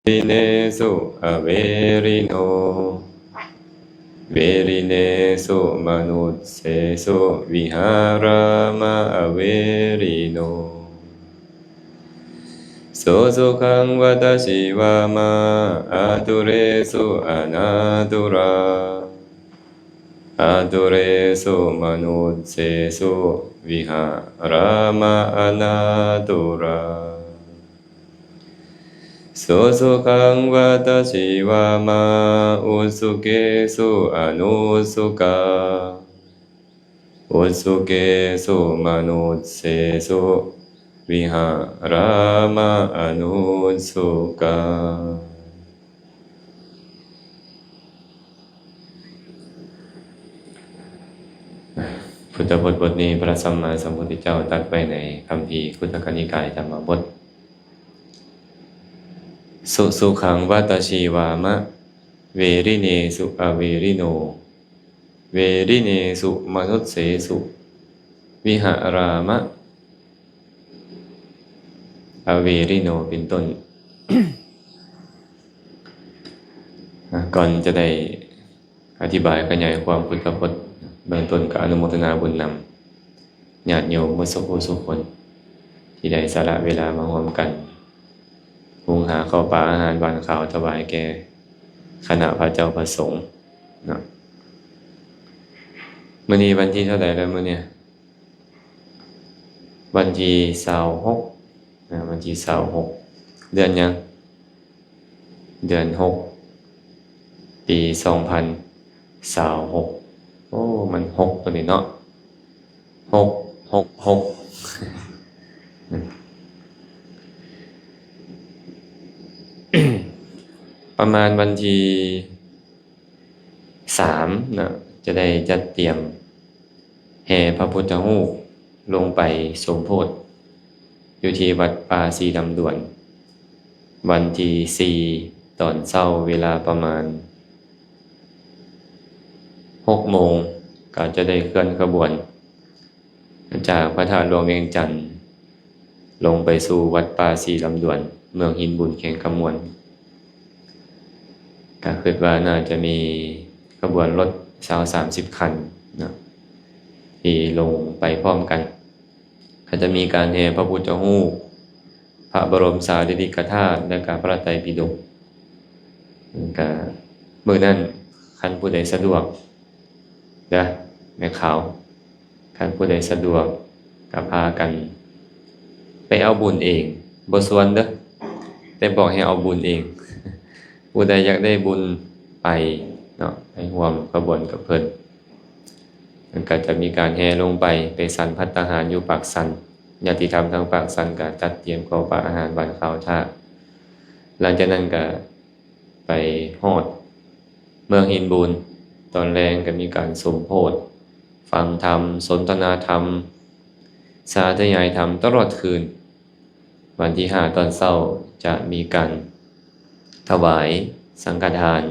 Verine su averino, verine su manusse su viharama averino. Sosokhaṃ vatashi vāma, ature su anatura, ature su manusse su viharama anatura. Sosokhaṃ vatashi vāma, utsuke su anutsukā, utsuke su manusse su viharama anutsukā. ພຸດທະພົດບົດນີ້ ພະສຳມາສຳພຸດທະເຈົ້າຕັດໄວ້ໃນຄຳພີຄຸດທະກະນິກາຍທຳມະບົດ. Sosokhaṃ vatashi vāma, verine su averino, verine su manusse su viharama averino ເປັນຕົ້ນ. ກ່ອນຈະໄດ້ ອະທິບາຍຂະຫຍາຍຄວາມພຸດທະພົດ ເບື້ອງຕົ້ນກໍອະນຸໂມທະນາບຸນນຳຍາດໂຍມໝົດສູ່ຜູ້ສູ່ຄົນ ທີ່ໄດ້ສະຫຼະເວລາມາຮ່ວມກັນ ຫຸງຫາເຂົ້າປາອາຫານຫວານຄາວຖວາຍແກ່ຄະນະພະເຈົ້າພະສົງເນາະ. ມື້ນີ້ວັນທີເທົ່າໃດແລ້ວມື້ນີ້? ວັນທີຊາວຫົກ ອາ ວັນທີຊາວຫົກ ເດືອນຫຍັງ? ເດືອນຫົກ ປີສອງພັນຊາວຫົກ. ໂອ້ ມັນຫົກຕົວນີ້ເນາະ ຫົກ ຫົກ ຫົກ. ປະມານວັນທີ ສາມເນາະ ຈະໄດ້ຈັດຕຽມແຫ່ພະພຸດທະຮູບລົງໄປສົມໂພດຢູ່ທີ່ວັດປ່າສີລຳດວນ ວັນທີສີ່ ຕອນເຊົ້າເວລາປະມານຫົກໂມງ ກໍຈະໄດ້ເຄື່ອນຂະບວນ ຈາກພະທາດຫຼວງວຽງຈັນ ລົງໄປສູ່ວັດປ່າສີລຳດວນ ເມືອງຫີນບຸນ ແຂວງຄຳມ່ວນ. ກະຄິດວ່າໜ້າຈະມີຂະບວນລົດຊາວສາມສິບຄັນເນາະ ທີ່ລົງໄປພ້ອມກັນ. ກະຈະມີການແຫ່ພະພຸດທະຮູບ, ພະບໍລົມສາລີລິກະທາດ ແລະກະພະໄຕປິດົກ. ກະມື້ນັ້ນ ຄັນຜູ້ໃດສະດວກ ເດີ ແມ່ຂາວ ຄັນຜູ້ໃດສະດວກກໍພາກັນໄປເອົາບຸນເອງ ບໍ່ຊວນເດີ ແຕ່ບອກໃຫ້ເອົາບຸນເອງ. ຜູ້ໃດຢາກໄດ້ບຸນໄປເນາະ ໄປຮ່ວມຂະບວນກັບເພິ່ນ. ມັນກໍຈະມີການແຫ່ລົງໄປ ໄປສັນພັດຕາຫານຢູ່ປາກຊັນ. ຍາດຕິທຳທາງປາກຊັນກໍຈັດຕຽມເຂົ້າປາອາຫານຫວານຄາວຖ້າ. ຫຼັງຈາກນັ້ນກໍ ໄປຮອດເມືອງຫີນບູນ, ຕອນແລງກໍມີການສົມໂພດ, ຟັງທຳ, ສົນທະນາທຳ, ສາທະຍາຍທຳຕະຫຼອດຄືນ. ວັນທີຫ້າຕອນເຊົ້າຈະມີການຖວາຍສັງຄະທານ,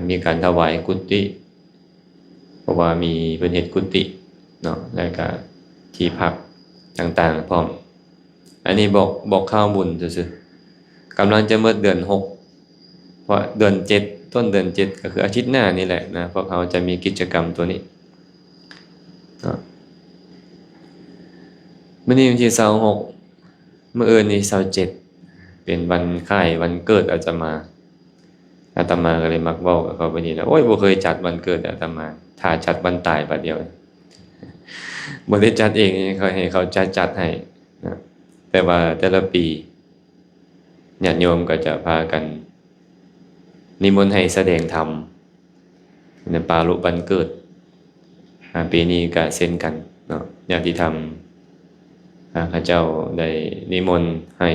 ມີການຖວາຍກຸຕິ ເພາະວ່າມີເພິ່ນເຮັດກຸຕິເນາະ ແລ້ວກະທີ່ພັກຕ່າງໆພ້ອມ. ອັນນີ້ບອກ ບອກຂ່າວບຸນຊື່ໆ. ກຳລັງຈະໝົດເດືອນຫົກ ເພາະເດືອນເຈັດ ຕົ້ນເດືອນເຈັດ ກໍຄືອາທິດໜ້ານີ້ແຫຼະນະ ພວກເຮົາຈະມີກິດຈະກຳຕົວນີ້ເນາະ. ມື້ນີ້ວັນທີຊາວຫົກ ມື້ອື່ນນີ້ຊາວເຈັດ ເປັນວັນຄ້າຍວັນເກີດອາດຕະມາ. ອາດຕະມາກໍເລີຍມັກເວົ້າກັບເຂົາໄປນີ້ແຫຼະ, ໂອ້ຍ ບໍ່ເຄີຍຈັດວັນເກີດອາດຕະມາ, ຖ້າຈັດວັນຕາຍບາດດຽວ. ບໍ່ໄດ້ຈັດເອງ, ເຂົາໃຫ້ເຂົາຈັດ ຈັດໃຫ້ນະ. ແຕ່ວ່າແຕ່ລະປີ ຍາດໂຍມກໍຈະພາກັນນິມົນໃຫ້ສະແດງທຳ ໃນປາລົບວັນເກີດ. ອາ ປີນີ້ກະເຊັ່ນກັນເນາະ, ຍາດຕິທຳ ອາ ເຂົາເຈົ້າໄດ້ນິມົນໃຫ້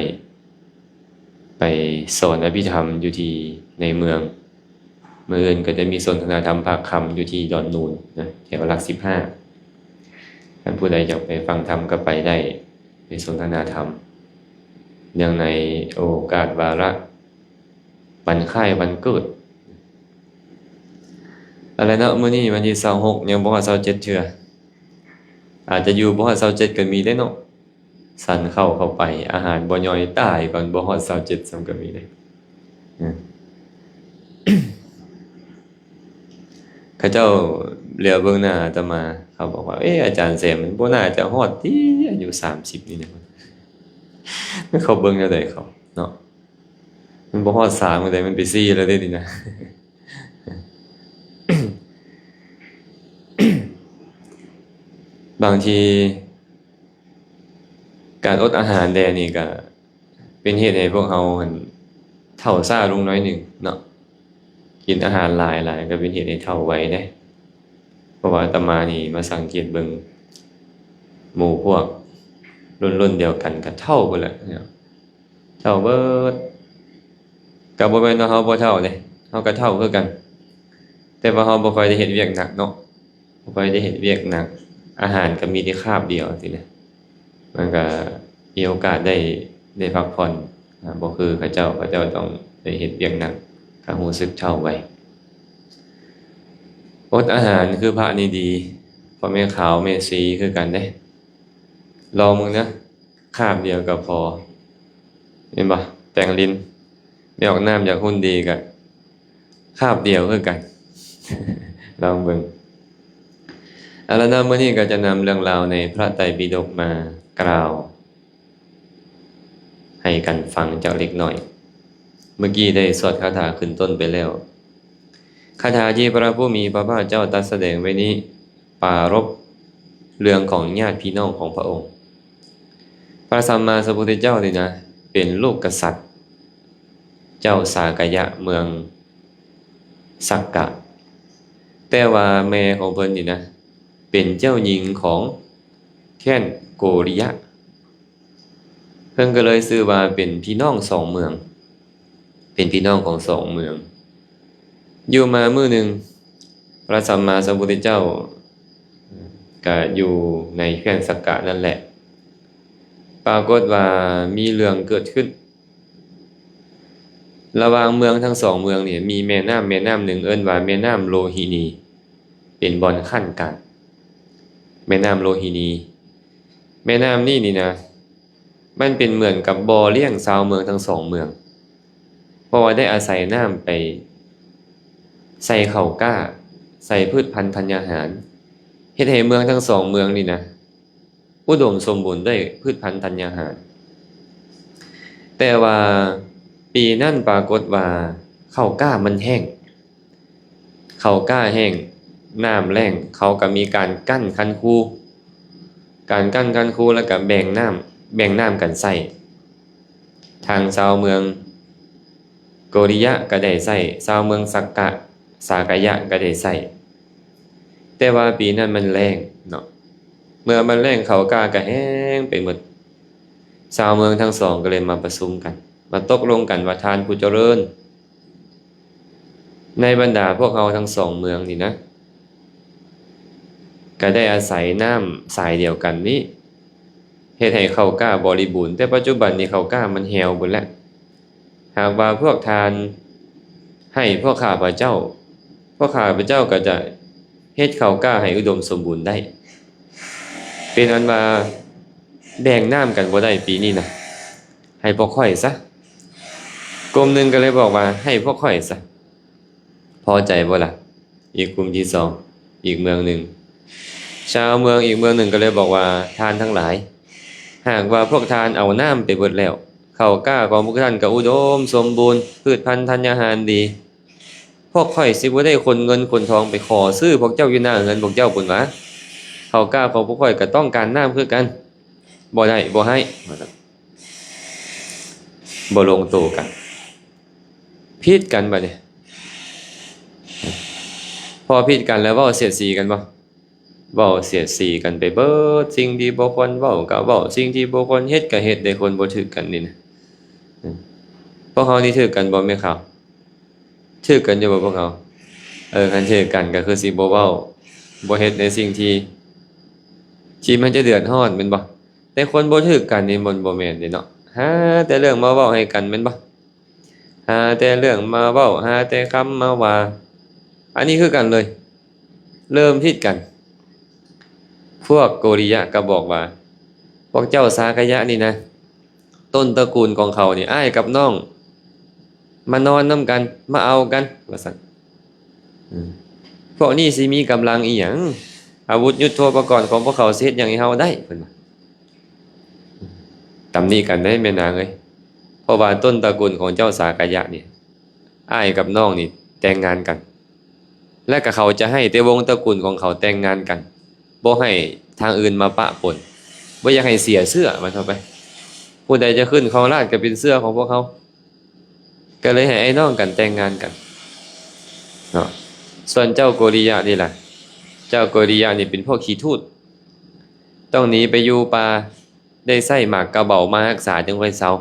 ໄປສອນອະພິທຳຢູ່ທີ່ໃນເມືອງ. ມື້ອື່ນກໍຈະມີສົນທະນາທຳພາກຄ່ຳຢູ່ທີ່ດອນນູນນະ ແຖວຫຼັກສິບຫ້າ. ຄັນຜູ້ໃດຢາກໄປຟັງທຳກໍໄປໄດ້, ໄປສົນທະນາທຳ ເນື່ອງໃນໂອກາດວາລະ ວັນຄ້າຍວັນເກີດ. ເອົາລະເນາະ, ມື້ນີ້ວັນທີຊາວຫົກ ຍັງບໍ່ຮອດຊາວເຈັດເທື່ອ, ອາດຈະຢູ່ບໍ່ຮອດຊາວເຈັດກໍມີເດ້ເນາະ. ສັນເຂົ້າເຂົ້າໄປ ອາຫານບໍ່ຍ່ອຍ ຕາຍກ່ອນບໍ່ຮອດຊາວເຈັດຊ້ຳກໍມີເດ້. ເຂົາເຈົ້າຫຼຽວເບິ່ງໜ້າອາດຕະມາ ເຂົາບອກວ່າ ເອ ອາຈານແສງມັນບໍ່ໜ້າຈະຮອດຕິ ອາຍຸສາມສິບນີ້ນະ. ເຂົາເບິ່ງແນວໃດເຂົາເນາະ ມັນບໍ່ຮອດສາມໃດ ມັນໄປສີ່ແລ້ວເດ້ນີ້ນະ. ບາງທີການອົດອາຫານແດ່ນີ້ກະເປັນເຫດໃຫ້ພວກເຮົາຫັ້ນເຖົ້າຊ້າລົງໜ້ອຍໜຶ່ງເນາະ. ກິນອາຫານຫຼາຍໆກະເປັນເຫດໃຫ້ເຖົ້າໄວເດ້ ເພາະວ່າອາດຕະມານີ້ມາສັງເກດເບິ່ງໝູ່ພວກລຸ້ນໆດຽວກັນກະເຖົ້າເບິດແລ້ວເນາະ. ເຖົ້າເບິດ ກະບໍ່ແມ່ນວ່າເຮົາບໍ່ເຖົ້າເດ້ ເຮົາກະເຖົ້າຄືກັນ ແຕ່ວ່າເຮົາບໍ່ຄ່ອຍໄດ້ເຮັດວຽກໜັກເນາະ ບໍ່ຄ່ອຍໄດ້ເຮັດວຽກໜັກ ອາຫານກະມີແຕ່ຄາບດຽວຊີ້ນະ ມັນກະມີໂອກາດໄດ້ ໄດ້ພັກຜ່ອນ ອາ ບໍ່ຄືເຂົາເຈົ້າ ເຂົາເຈົ້າຕ້ອງໄດ້ເຮັດວຽກໜັກ ກະຮູ້ສຶກເຖົ້າໄວ. ອົດອາຫານຄືພະນີ້ດີ ເພາະແມ່ຂາວແມ່ຊີຄືກັນເດ້ ລອງເບິ່ງນະ ຄາບດຽວກະພໍ ເຫັນບໍ່? ແປງລິ້ນ ແມ່ອອກນ້ຳຢາກຫຸ່ນດີກະຄາບດຽວຄືກັນ ລອງເບິ່ງ. ເອົາລະເນາະ ມື້ນີ້ກະຈະນຳເລື່ອງລາວໃນພະໄຕປິດົກມາກ່າວໃຫ້ກັນຟັງຈັກເລັກນ້ອຍ. ເມື່ອກີ້ໄດ້ສວດຄາຖາຂຶ້ນຕົ້ນໄປແລ້ວ. ຄາຖາທີ່ພະຜູ້ມີພະພາກເຈົ້າຕັດສະແດງໄວ້ນີ້ ປາລົບເລື່ອງຂອງຍາດພີ່ນ້ອງຂອງພະອົງ. ພະສຳມາສຳພຸດທະເຈົ້ານີ້ນະ ເປັນລູກກະສັດ ເຈົ້າສາກະຍະເມືອງສັກກະ ແຕ່ວ່າແມ່ຂອງເພິ່ນນີ້ນະ ເປັນເຈົ້າຍິງຂອງແຄວ້ນໂກລິຍະ. ເພິ່ນກະເລີຍຊື່ວ່າເປັນພີ່ນ້ອງສອງເມືອງ ເປັນພີ່ນ້ອງຂອງສອງເມືອງ. ຢູ່ມາມື້ໜຶ່ງ ພະສຳມາສຳພຸດທະເຈົ້າກະຢູ່ໃນແຄວ້ນສັກກະນັ້ນແຫຼະ ປາກົດວ່າມີເລື່ອງເກີດຂຶ້ນ ລະຫວ່າງເມືອງທັງສອງເມືອງນີ້ ມີແມ່ນ້ຳ ແມ່ນ້ຳໜຶ່ງເອີ້ນວ່າແມ່ນ້ຳໂລຫິນີ ເປັນບ່ອນຂັ້ນກາງ ແມ່ນ້ຳໂລຫິນີ. ແມ່ນ້ຳນີ້ນີ້ນະ ມັນເປັນເໝືອນກັບບໍ່ລ້ຽງຊາວເມືອງທັງສອງເມືອງ ເພາະວ່າໄດ້ອາໄສນ້ຳໄປໃສ່ເຂົ້າກ້າ ໃສ່ພືດພັນທັນຍາຫານ ເຮັດໃຫ້ເມືອງທັງສອງເມືອງນີ້ນະ ອຸດົມສົມບູນດ້ວຍພືດພັນທັນຍາຫານ. ແຕ່ວ່າປີນັ້ນປາກົດວ່າເຂົ້າກ້າມັນແຫ້ງ ເຂົ້າກ້າແຫ້ງ ນ້ຳແລ້ງ ເຂົາກະມີການກັ້ນຄັນຄູ ການກັ້ນຄັນຄູ ລະກະແບ່ງນ້ຳ ແບ່ງນ້ຳກັນໃຊ້ ທາງຊາວເມືອງໂກລິຍະກະໄດ້ໃຊ້ ຊາວເມືອງສັກກະ ສາກະຍະກະໄດ້ໃຊ້. ແຕ່ວ່າປີນັ້ນມັນແລ້ງເນາະ ເມື່ອມັນແລ້ງເຂົ້າກ້າກະແຫ້ງໄປໝົດ ຊາວເມືອງທັງສອງກະເລີຍມາປະຊຸມກັນ ມາຕົກລົງກັນວ່າ ທ່ານຜູ້ຈະເລີນ ໃນບັນດາພວກເຮົາທັງສອງເມືອງນີ້ນະ ກະໄດ້ອາໄສນ້ຳສາຍດຽວກັນນີ້ ເຮັດໃຫ້ເຂົ້າກ້າບໍລິບູນ ແຕ່ປັດຈຸບັນນີ້ເຂົ້າກ້າມັນແຫ້ວເບິດແລ້ວ. ຫາກວ່າພວກທ່ານໃຫ້ພວກຂ້າພະເຈົ້າ ພວກຂ້າພະເຈົ້າກະຈະເຮັດເຂົ້າກ້າໃຫ້ອຸດົມສົມບູນໄດ້. ເປັນອັນວ່າແບ່ງນ້ຳກັນບໍ່ໄດ້ປີນີ້ນະ ໃຫ້ພວກຂ້ອຍຊະ. ກຸ່ມໜຶ່ງກະເລີຍບອກວ່າ ໃຫ້ພວກຂ້ອຍຊະ ພໍໃຈບໍ່ລະ? ອີກກຸ່ມທີສອງ ອີກເມືອງໜຶ່ງ ຊາວເມືອງອີກເມືອງໜຶ່ງກະເລີຍບອກວ່າ ທ່ານທັງຫຼາຍ ຫາກວ່າພວກທ່ານເອົານ້ຳໄປເບິດແລ້ວ ເຂົ້າກ້າຂອງພວກທ່ານກະອຸດົມສົມບູນ ພືດພັນທັນຍາຫານດີ ພວກຂ້ອຍຊິບໍ່ໄດ້ຂົນເງິນຂົນທອງໄປຂໍຊື້ພວກເຈົ້າຢູ່ໜ້າເຮືອນພວກເຈົ້າພຸ້ນຫວາ? ເຂົ້າກ້າຂອງພວກຂ້ອຍກະຕ້ອງການນ້ຳຄືກັນ ບໍ່ໄດ້ ບໍ່ໃຫ້ ວ່າຊັ້ນ. ບໍ່ລົງໂຕກັນ ຜິດກັນບາດນີ້. ພໍຜິດກັນແລ້ວເວົ້າສຽດສີກັນບໍ່? ເວົ້າສຽດສີກັນໄປເບິດ ສິ່ງທີ່ບໍ່ຄວນເວົ້າກະເວົ້າ ສິ່ງທີ່ບໍ່ຄວນເຮັດກະເຮັດເດ້ ຄົນບໍ່ຖືກກັນນີ້ນະ. ພວກເຮົານີ້ຖືກກັນບໍ່ແມ່ຂາວ? ຖືກກັນຢູ່ບໍ່ພວກເຮົາ? ເອີ ຄັນຖືກກັນກະຄືຊິບໍ່ເວົ້າ ບໍ່ເຮັດໃນສິ່ງທີ່ ທີ່ມັນຈະເດືອດຮ້ອນແມ່ນບໍ່? ແຕ່ຄົນບໍ່ຖືກກັນນີ້ມັນບໍ່ແມ່ນເດ້ເນາະ ຫາແຕ່ເລື່ອງມາເວົ້າໃຫ້ກັນແມ່ນບໍ່? ຫາແຕ່ເລື່ອງມາເວົ້າ ຫາແຕ່ຄຳມາວ່າ ອັນນີ້ຄືກັນເລີຍ ເລີ່ມຜິດກັນ. ພວກໂກລິຍະກະບອກວ່າ ພວກເຈົ້າສາກະຍະນີ້ນະ ຕົ້ນຕະກູນຂອງເຂົານີ້ ອ້າຍກັບນ້ອງ ມານອນນຳກັນ ມາເອົາກັນ ວ່າຊັ້ນ. ອືມ ພວກນີ້ຊິມີກຳລັງອີ່ຫຍັງ? ອາວຸດຍຸດໂທປະກອນຂອງພວກເຂົາຊິເຮັດຫຍັງໃຫ້ເຮົາໄດ້? ເພິ່ນວ່າ. ຕຳໜິກັນເດ້ແມ່ນາງເອີຍ ເພາະວ່າຕົ້ນຕະກຸນຂອງເຈົ້າສາກະຍະນີ້ ອ້າຍກັບນ້ອງນີ້ແຕ່ງງານກັນ ແລະກະເຂົາຈະໃຫ້ແຕ່ວົງຕະກຸນຂອງເຂົາແຕ່ງງານກັນ ບໍ່ໃຫ້ທາງອື່ນມາປະປົນ ບໍ່ຢາກໃຫ້ເສຍເຊື້ອ ວ່າເທົ່າໄປ. ຜູ້ໃດຈະຂຶ້ນຄອງລາດກະເປັນເຊື້ອຂອງພວກເຮົາ ກະເລີຍໃຫ້ອ້າຍນ້ອງກັນແຕ່ງງານກັນເນາະ. ສ່ວນເຈົ້າໂກລິຍະນີ້ລະ ເຈົ້າໂກລິຍະນີ້ເປັນພວກຂີ້ທູດ ຕ້ອງໜີໄປຢູ່ປ່າ ໄດ້ໃຊ້ໝາກກະເບົາມາຮັກສາຈຶ່ງຄ່ອຍເຊົາ.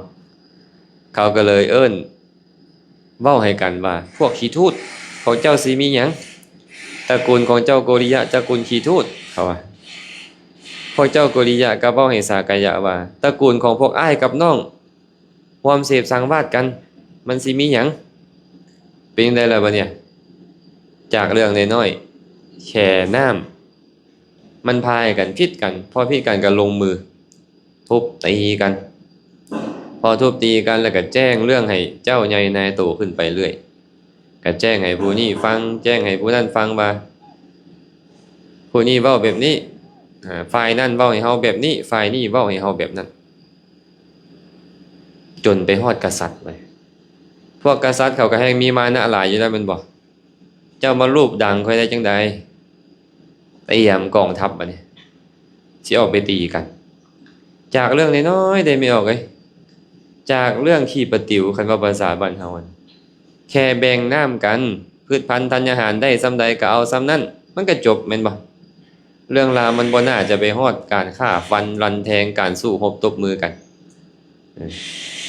ເຂົາກະເລີຍເອີ້ນເວົ້າໃຫ້ກັນວ່າ ພວກຂີ້ທູດ ພວກເຈົ້າຊິມີຫຍັງ? ຕະກຸນຂອງເຈົ້າໂກລິຍະ ຕະກຸນຂີ້ທູດ ເຂົາວ່າ. ພວກເຈົ້າໂກລິຍະກະເວົ້າໃຫ້ສາກະຍະວ່າ ຕະກຸນຂອງພວກອ້າຍກັບນ້ອງ ຮ່ວມເສບສັງວາດກັນ ມັນຊິມີຫຍັງ? ເປັນຈັ່ງໃດລະບາດນີ້? ຈາກເລື່ອງນ້ອຍໆ ແຄ່ນ້ຳ ມັນພາໃຫ້ກັນຜິດກັນ ພໍຜິດກັນກະລົງມືທຸບຕີກັນ ພໍທຸບຕີກັນແລ້ວກະແຈ້ງເລື່ອງໃຫ້ເຈົ້າໃຫຍ່ນາຍໂຕຂຶ້ນໄປເລື້ອຍ ກະແຈ້ງໃຫ້ຜູ້ນີ້ຟັງ ແຈ້ງໃຫ້ຜູ້ນັ້ນຟັງວ່າ ຜູ້ນີ້ເວົ້າແບບນີ້ ອາ ຝ່າຍນັ້ນເວົ້າໃຫ້ເຮົາແບບນີ້ ຝ່າຍນີ້ເວົ້າໃຫ້ເຮົາແບບນັ້ນ ຈົນໄປຮອດກະສັດເວີຍ. ພວກກະສັດເຂົາກະແຮ່ງມີມານະຫຼາຍຢູ່ແລ້ວແມ່ນບໍ່? ເຈົ້າມາລູບດັງຂ້ອຍໄດ້ຈັ່ງໃດ? ຕຽມກອງທັບບາດນີ້ ຊິອອກໄປຕີກັນ. ຈາກເລື່ອງນ້ອຍໆເດ້ແມ່ອອກເອີຍ ຈາກເລື່ອງຂີ້ປະຕິວ ຄັນເວົ້າພາສາບ້ານເຮົາຫັ້ນ ແຄ່ແບ່ງນ້ຳກັນ ພືດພັນທັນຍາຫານໄດ້ສ່ຳໃດກະເອົາສ່ຳນັ້ນ ມັນກະຈົບແມ່ນບໍ່? ເລື່ອງລາວມັນບໍ່ໜ້າຈະໄປຮອດການຂ້າຟັນລັນແທງ ການສູ້ຮົບຕົບມືກັນ. ເອີ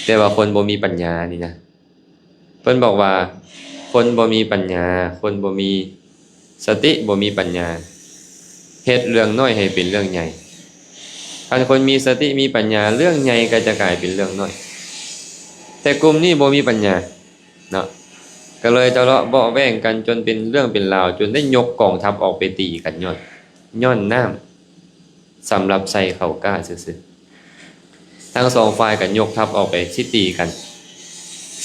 ແຕ່ວ່າຄົນບໍ່ມີປັນຍານີ້ນະ ເພິ່ນບອກວ່າ ຄົນບໍ່ມີປັນຍາ ຄົນບໍ່ມີສະຕິ ບໍ່ມີປັນຍາ ເຮັດເລື່ອງນ້ອຍໃຫ້ເປັນເລື່ອງໃຫຍ່. ຄັນຄົນມີສະຕິມີປັນຍາ ເລື່ອງໃຫຍ່ກະຈະກາຍເປັນເລື່ອງນ້ອຍ ແຕ່ກຸ່ມນີ້ບໍ່ມີປັນຍາເນາະ ກະເລີຍທະເລາະເບາະແວ້ງກັນຈົນເປັນເລື່ອງເປັນລາວ ຈົນໄດ້ຍົກກອງທັບອອກໄປຕີກັນ ຍ້ອນ ຍ້ອນນ້ຳ ສຳລັບໃສ່ເຂົ້າກ້າຊື່ໆ. ທັງສອງຝ່າຍກະຍົກທັບອອກໄປຊິຕີກັນ.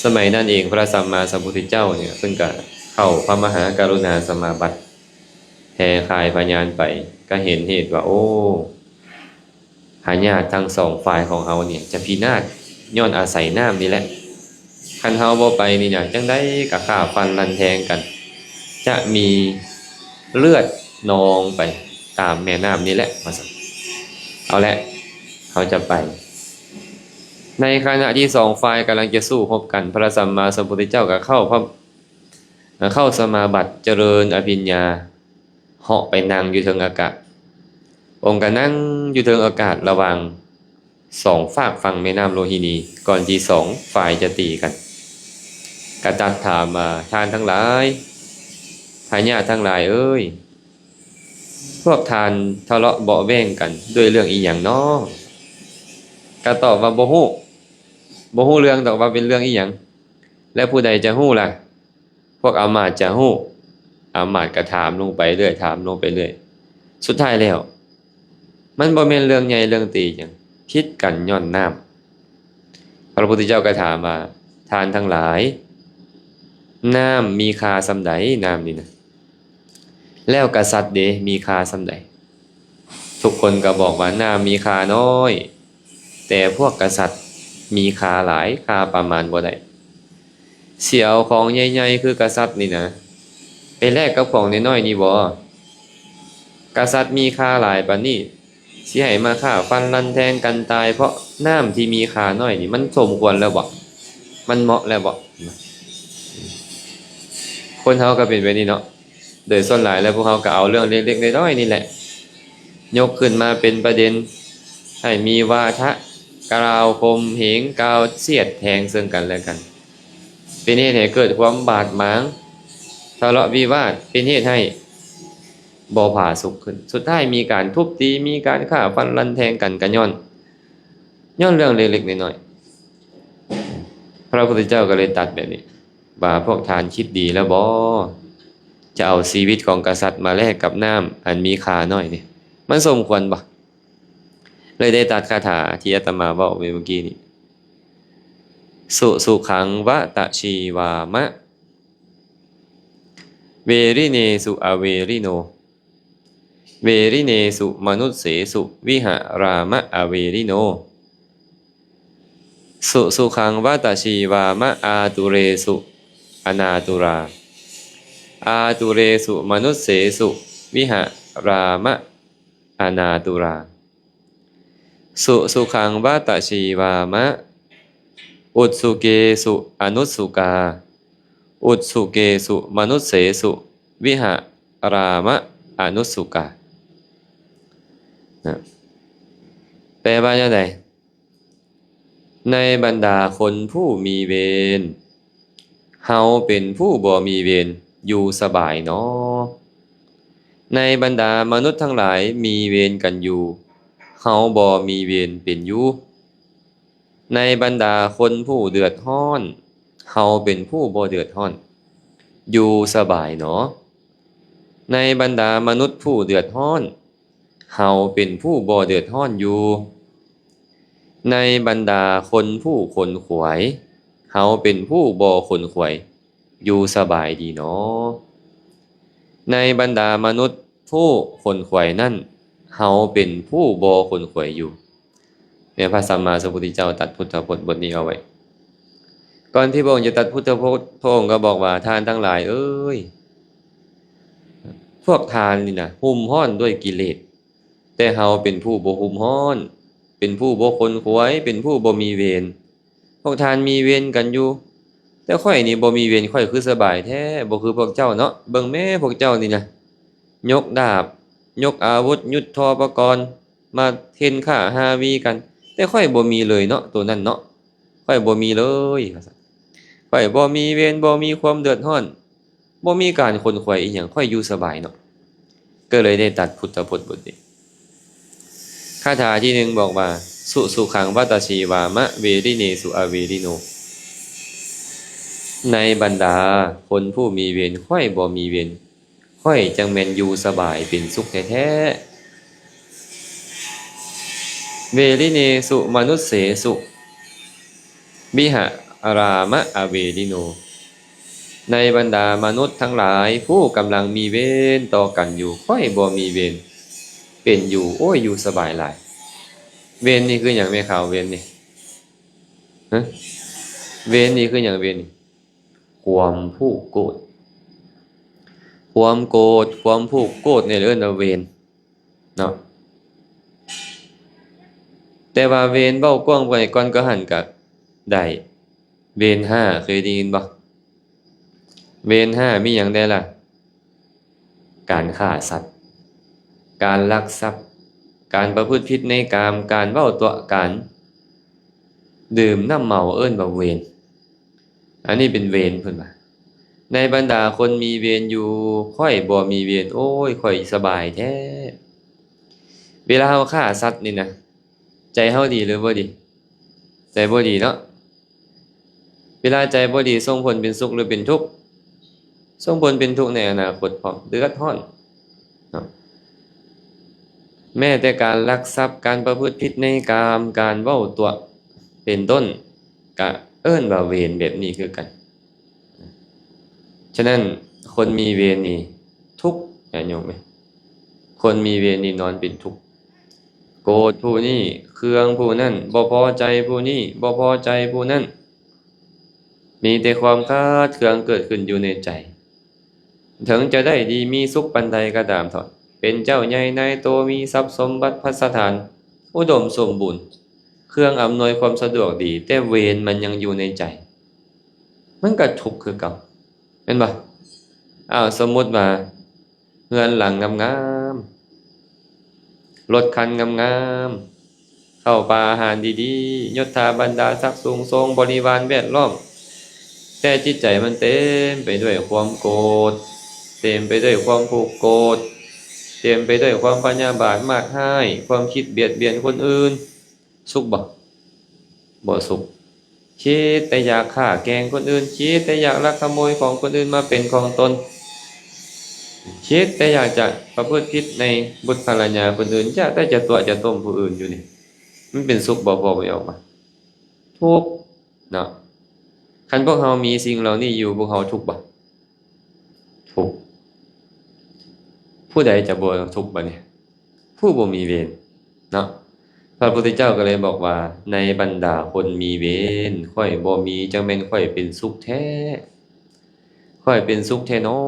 ສະໄໝນັ້ນເອງ ພະສຳມາສຳພຸດທະເຈົ້ານີ້ ເພິ່ນກະເຂົ້າພະມະຫາກະລຸນາສະມາບັດ ແຜ່ຄາຍພະຍານໄປ ກະເຫັນເຫດວ່າ ໂອ້ ພະຍາດທັງສອງຝ່າຍຂອງເຮົານີ້ຈະພິນາດ ຍ້ອນອາໄສນ້ຳນີ້ແຫຼະ. ຄັນເຮົາບໍ່ໄປນີ້ນະ ຈັ່ງໃດກະຂ້າຟັນລັນແທງກັນ ຈະມີເລືອດນອງໄປຕາມແມ່ນ້ຳນີ້ແຫຼະ ວ່າຊັ້ນ. ເອົາແຫຼະ ເຮົາຈະໄປ. ໃນຂະນະທີ່ສອງຝ່າຍກຳລັງຈະສູ້ຮົບກັນ ພະສຳມາສຳພຸດທະເຈົ້າກະເຂົ້າພະ ເຂົ້າສະມາບັດ ຈະເລີນອະພິນຍາ ເຫາະໄປນັ່ງຢູ່ເທິງອາກາດ. ອົງກະນັ່ງຢູ່ເທິງອາກາດລະຫວ່າງສອງຟາກຝັ່ງແມ່ນ້ຳໂລຫິນີ ກ່ອນທີ່ສອງຝ່າຍຈະຕີກັນ ກະຕັດຖາມວ່າ ທ່ານທັງຫຼາຍ ພະຍາດທັງຫຼາຍເອີຍ ພວກທ່ານທະເລາະເບາະແວ້ງກັນດ້ວຍເລື່ອງອີ່ຫຍັງນໍ? ກະຕອບວ່າ ບໍ່ຮູ້ ບໍ່ຮູ້ເລື່ອງດອກວ່າເປັນເລື່ອງອີ່ຫຍັງ ແລະ ຜູ້ໃດຈະຮູ້ລະ? ພວກອາມາດຈະຮູ້. ອາມາດກະຖາມລົງໄປເລື້ອຍ ຖາມລົງໄປເລື້ອຍ ສຸດທ້າຍແລ້ວ ມັນບໍ່ແມ່ນເລື່ອງໃຫຍ່ເລື່ອງໂຕຫຍັງ ຜິດກັນຍ້ອນນ້ຳ. ພະພຸດທະເຈົ້າກະຖາມວ່າ ທ່ານທັງຫຼາຍ ນ້ຳມີຄ່າສ່ຳໃດ? ນ້ຳນີ້ນະ ແລ້ວກະສັດເດ ມີຄ່າສ່ຳໃດ? ທຸກຄົນກະບອກວ່າ ນ້ຳມີຄ່ານ້ອຍ ແຕ່ພວກກະສັດມີຄ່າຫຼາຍ ຄ່າປະມານບໍ່ໄດ້. ຊິເອົາຂອງໃຫຍ່ໆຄືກະສັດນີ້ນະ ໄປແລກກັບຂອງນ້ອຍໆນີ້ບໍ? ກະສັດມີຄ່າຫຼາຍປານນີ້ ຊິໃຫ້ມາຂ້າຟັນລັນແທງກັນຕາຍເພາະນ້ຳທີ່ມີຄ່ານ້ອຍນີ້ ມັນສົມຄວນແລ້ວບໍ? ມັນເໝາະແລ້ວບໍ? ຄົນເຮົາກະເປັນແບບນີ້ເນາະ. ໂດຍສ່ວນຫຼາຍແລ້ວ ພວກເຮົາກະເອົາເລື່ອງເລັກໆນ້ອຍໆນີ້ແຫຼະ ຍົກຂຶ້ນມາເປັນປະເດັນ ໃຫ້ມີວາທະ ກ່າວຂົ່ມເຫງ ກ່າວສຽດແທງເຊິ່ງກັນແລະກັນ ເປັນເຫດໃຫ້ເກີດຄວາມບາດໝາງ ທະເລາະວິວາດ ເປັນເຫດໃຫ້ບໍ່ຜາສຸກຂຶ້ນ. ສຸດທ້າຍມີການທຸບຕີ ມີການຂ້າຟັນລັນແທງກັນ ກະຍ້ອນ ຍ້ອນເລື່ອງເລັກໆນ້ອຍໆ. ພະພຸດທະເຈົ້າກະເລີຍຕັດແບບນີ້ ວ່າພວກທ່ານຄິດດີແລ້ວບໍ? ຈະເອົາຊີວິດຂອງກະສັດມາແລກກັບນ້ຳອັນມີຄ່ານ້ອຍນີ້ ມັນສົມຄວນບໍ? ເລີຍໄດ້ຕັດຄາຖາທີ່ອາດຕະມາເວົ້າໄປເມື່ອກີ້ນີ້ สุสุขังวะตะชีวามะ เวริเนสุอเวริโน เวริเนสุมนุสเสสุวิหะรามะอเวริโน สุสุขังวะตะชีวามะ อาตุเรสุอนาตุรา อาตุเรสุมนุสเสสุวิหะรามะอนาตุรา สุสุขังวะตะชีวามะ อุตสุเกสุอนุตสุกา อุตสุเกสุมนุสเสสุวิหะรามะอนุตสุกา นะ แปลว่าจั่งใด? ในบรรดาคนผู้มีเวร เฮาเป็นผู้บ่มีเวร อยู่สบายหนอ ในบรรดามนุษย์ทั้งหลายมีเวรกันอยู่ เฮาบ่มีเวรเป็นอยู่ ในบรรดาคนผู้เดือดร้อน เฮาเป็นผู้บ่เดือดร้อน อยู่สบายหนอ ในบรรดามนุษย์ผู้เดือดร้อน เฮาเป็นผู้บ่เดือดร้อนอยู่ ในบรรดาคนผู้ขนขวาย เฮาเป็นผู้บ่ขนขวาย อยู่สบายดีหนอ ในบรรดามนุษย์ผู้ขนขวายนั้น เฮาเป็นผู้บ่ขนขวายอยู่ เนี่ย พระสัมมาสัมพุทธเจ้าตรัสพุทธพจน์บทนี้เอาไว้ ก่อนที่พระองค์จะตรัสพุทธพจน์ พระองค์ก็บอกว่า ท่านทั้งหลายเอ้ย พวกท่านนี่นะ หุ้มฮ้อนด้วยกิเลส แต่เฮาเป็นผู้บ่หุ้มฮ้อน เป็นผู้บ่ขนขวาย เป็นผู้บ่มีเวร พวกท่านมีเวรกันอยู่ แต่ข้อยนี่บ่มีเวร ข้อยคือสบายแท้ บ่คือพวกเจ้าเนาะ เบิ่งแม้พวกเจ้านี่นะ ยกดาบ ยกอาวุธ ยุทโธปกรณ์ มาเห็นฆ่าฮาวีกัน แต่ข้อยบ่มีเลยเนาะ ตัวนั้นเนาะ ข้อยบ่มีเลย ข้อยบ่มีเวร บ่มีความเดือดร้อน บ่มีการขนขวายอีหยัง ข้อยอยู่สบายเนาะ ก็เลยได้ตรัสพุทธพจน์บทนี้ คาถาที่หนึ่งบอกว่า สุสุขังวะตะชีวามะ เวริเนสุอเวริโน ในบรรดาคนผู้มีเวร ข้อยบ่มีเวร ข้อยจั่งแม่นอยู่สบายเป็นสุขแท้ๆ เวริเนสุมนุสเสสุ วิหะรามะอเวริโน ในบรรดามนุษย์ทั้งหลาย ผู้กำลังมีเวรต่อกันอยู่ ข้อยบ่มีเวรเป็นอยู่ โอ้ย อยู่สบายหลาย เวรนี่คือหยังแม่ขาว เวรนี่ ฮะ เวรนี่คือหยัง เวรนี่ ความผูกโกรธ ความโกรธ ความผูกโกรธนี่เอิ้นว่าเวรเนาะ แต่ว่าเวรเว้ากว้างไปก่อนก็หั่นก็ได้ เวรห้า เคยได้ยินบ่? เวรห้ามีหยังแด่ล่ะ? การฆ่าสัตว์ การลักทรัพย์ การประพฤติผิดในกาม การเว้าตั๋วะ การดื่มน้ำเมา เอิ้นว่าเวร อันนี้เป็นเวรเพิ่นว่า ในบรรดาคนมีเวรอยู่ ข้อยบ่มีเวร โอ้ย ข้อยสบายแท้ เวลาเฮาฆ่าสัตว์นี่นะ ใจเฮาดีหรือบ่ดี? ใจบ่ดีเนาะ เวลาใจบ่ดีส่งผลเป็นสุขหรือเป็นทุกข์? ส่งผลเป็นทุกข์ในอนาคตพร้อม เดือดร้อนเนาะ แม้แต่การลักทรัพย์ การประพฤติผิดในกาม การเว้าตั๋วะ เป็นต้น ก็เอิ้นว่าเวรแบบนี้คือกัน ฉะนั้นคนมีเวรนี่ทุกข์ ญาติโยมเอ้ย คนมีเวรนี่นอนเป็นทุกข์ โกรธผู้นี้ เคืองผู้นั้น บ่พอใจผู้นี้ บ่พอใจผู้นั้น มีแต่ความขัดเคืองเกิดขึ้นอยู่ในใจ ถึงจะได้ดีมีสุขปานใดก็ตามเถาะ เป็นเจ้าใหญ่นายโต มีทรัพย์สมบัติภัสถาน อุดมสมบูรณ์ เครื่องอำนวยความสะดวกดี แต่เวรมันยังอยู่ในใจ มันก็ทุกข์คือเก่า แม่นบ่? อ้าว สมมุติว่าเฮือนหลังงามๆ รถคันงามๆ ข้าวปลาอาหารดีๆ ยศถาบรรดาศักดิ์สูงส่ง บริวารแวดล้อม แต่จิตใจมันเต็มไปด้วยความโกรธ เต็มไปด้วยความผูกโกรธ เต็มไปด้วยความพยาบาทมาดฮ้าย ความคิดเบียดเบียนคนอื่น สุขบ่? บ่สุข คิดแต่อยากฆ่าแกล้งคนอื่น คิดแต่อยากลักขโมยของคนอื่นมาเป็นของตน คิดแต่อยากจะประพฤติผิดในบุตรภรรยาคนอื่น อยากแต่จะตั๋วะจะต้มผู้อื่นอยู่นี่ มันเป็นสุขบ่ พอบ่ออกมา ทุกข์เนาะ ຄັນພວກເຮົາມີສິ່ງເຫຼົ່ານີ້ຢູ່ ພວກເຮົາທຸກບໍ່? ທຸກ. ຜູ້ໃດຈະບໍ່ທຸກບາດນີ້? ຜູ້ບໍ່ມີເວນເນາະ. ພະພຸດທະເຈົ້າກໍເລີຍບອກວ່າ ໃນບັນດາຄົນມີເວນ ຂ້ອຍບໍ່ມີ ຈັ່ງແມ່ນຂ້ອຍເປັນສຸກແທ້. ຂ້ອຍເປັນສຸກແທ້ນໍ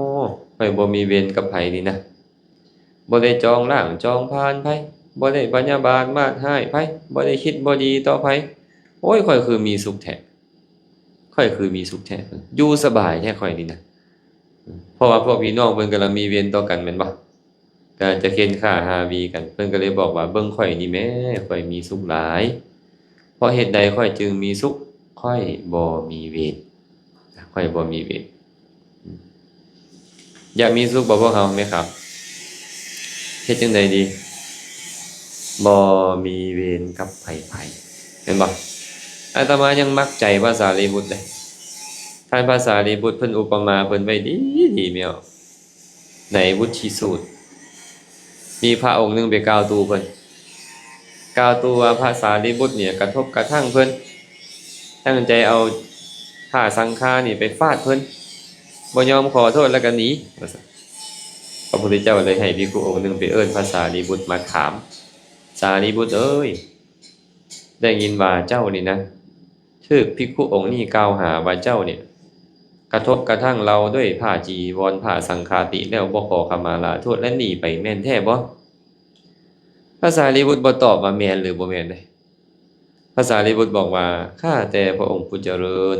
ຂ້ອຍບໍ່ມີເວນກັບໃຜນີ້ນະ. ບໍ່ໄດ້ຈອງລ້າງຈອງຜ່ານໃຜ, ບໍ່ໄດ້ພະຍາບາດມາດຮ້າຍໃຜ, ບໍ່ໄດ້ຄິດບໍ່ດີຕໍ່ໃຜ. ໂອ້ຍ ຂ້ອຍຄືມີສຸກແທ້. ຂ້ອຍຄືມີສຸກແທ້. ຢູ່ສະບາຍແທ້ຂ້ອຍນີ້ນະ. ເພາະວ່າພວກພີ່ນ້ອງເພິ່ນກຳລັງມີເວນຕໍ່ກັນແມ່ນບໍ່? ກະຈະເຂັນຂ້າຫາວີກັນ. ເພິ່ນກໍເລີຍບອກວ່າ ເບິ່ງຂ້ອຍນີ້ແມ້ ຂ້ອຍມີສຸກຫຼາຍ. ເພາະເຫດໃດຂ້ອຍຈຶ່ງມີສຸກ? ຂ້ອຍບໍ່ມີເວນ. ຂ້ອຍບໍ່ມີເວນ. ຢາກມີສຸກບໍ່ພວກເຮົາແມ່ຄຳ? ເຮັດຈັ່ງໃດດີ? ບໍ່ມີເວນກັບໃຜໆ ແມ່ນບໍ່? ອາດຕະມາຍັງມັກໃຈພະສາລີບຸດເດ້. ທ່ານພະສາລີບຸດເພິ່ນອຸປະມາເພິ່ນໄວ້ດີໆ ແມ່ນບໍ່? ໃນວຸດທິສູດ ມີພະອົງໜຶ່ງໄປກ່າວຕູ່ເພິ່ນ ກ່າວຕູ່ວ່າພະສາລີບຸດນີ້ກະທົບກະທັ່ງເພິ່ນ, ຕັ້ງໃຈເອົາຜ້າສັງຄານີ້ໄປຟາດເພິ່ນ, ບໍ່ຍອມຂໍໂທດແລ້ວກະໜີວ່າຊັ້ນ. ພະພຸດທະເຈົ້າເລີຍໃຫ້ພິກຂຸອົງໜຶ່ງໄປເອີ້ນພະສາລີບຸດມາຖາມ, ສາລີບຸດເອີຍ, ໄດ້ຍິນວ່າເຈົ້ານີ້ນະ ຖືກພິກຂຸອົງນີ້ກ່າວຫາວ່າເຈົ້ານີ້ກະທົບກະທັ່ງລາວດ້ວຍຜ້າຈີວອນ ຜ້າສັງຄາຕິແລ້ວບໍ່ຂໍຂະມາລາໂທດ ແລະ ໜີໄປ ແມ່ນແທ້ບໍ່? ພະສາລີບຸດບໍ່ຕອບວ່າແມ່ນຫຼືບໍ່ແມ່ນເດ້. ພະສາລີບຸດບອກວ່າ ຂ້າແຕ່ພະອົງຜູ້ຈະເລີນ,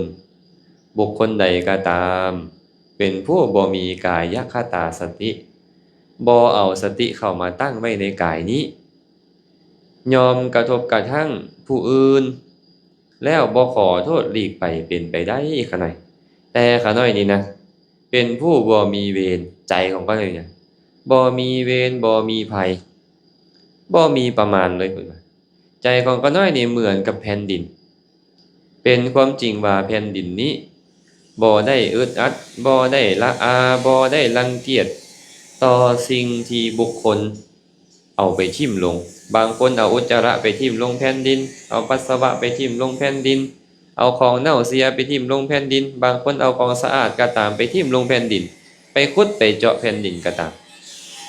ບຸກຄົນໃດກໍຕາມ ເປັນຜູ້ບໍ່ມີກາຍະຄະຕາສະຕິ, ບໍ່ເອົາສະຕິເຂົ້າມາຕັ້ງໄວ້ໃນກາຍນີ້, ຍ່ອມກະທົບກະທັ່ງຜູ້ອື່ນ ແລ້ວບໍ່ຂໍໂທດຫຼີກໄປ ເປັນໄປໄດ້ຂະນ້ອຍ. ແຕ່ຂະນ້ອຍນີ້ນະ ເປັນຜູ້ບໍ່ມີເວນ, ໃຈຂອງຂະນ້ອຍນີ້ນະ ບໍ່ມີເວນ ບໍ່ມີໄພ ບໍ່ມີປະມານເລີຍ ເພິ່ນວ່າ. ໃຈຂອງຂະນ້ອຍນີ້ເໝືອນກັບແຜ່ນດິນ. ເປັນຄວາມຈິງວ່າແຜ່ນດິນນີ້ບໍ່ໄດ້ອຶດອັດ, ບໍ່ໄດ້ລະອາ, ບໍ່ໄດ້ລັງກຽດຕໍ່ສິ່ງທີ່ບຸກຄົນ ເອົາໄປຖິ້ມລົງ. ບາງຄົນເອົາອຸດຈະລະໄປຖິ້ມລົງແຜ່ນດິນ, ເອົາປັດສະວະໄປຖິ້ມລົງແຜ່ນດິນ, ເອົາຂອງເນົ່າເສຍໄປຖິ້ມລົງແຜ່ນດິນ, ບາງຄົນເອົາຂອງສະອາດກໍຕາມໄປຖິ້ມລົງແຜ່ນດິນ, ໄປຂຸດໄປເຈາະແຜ່ນດິນກໍຕາມ,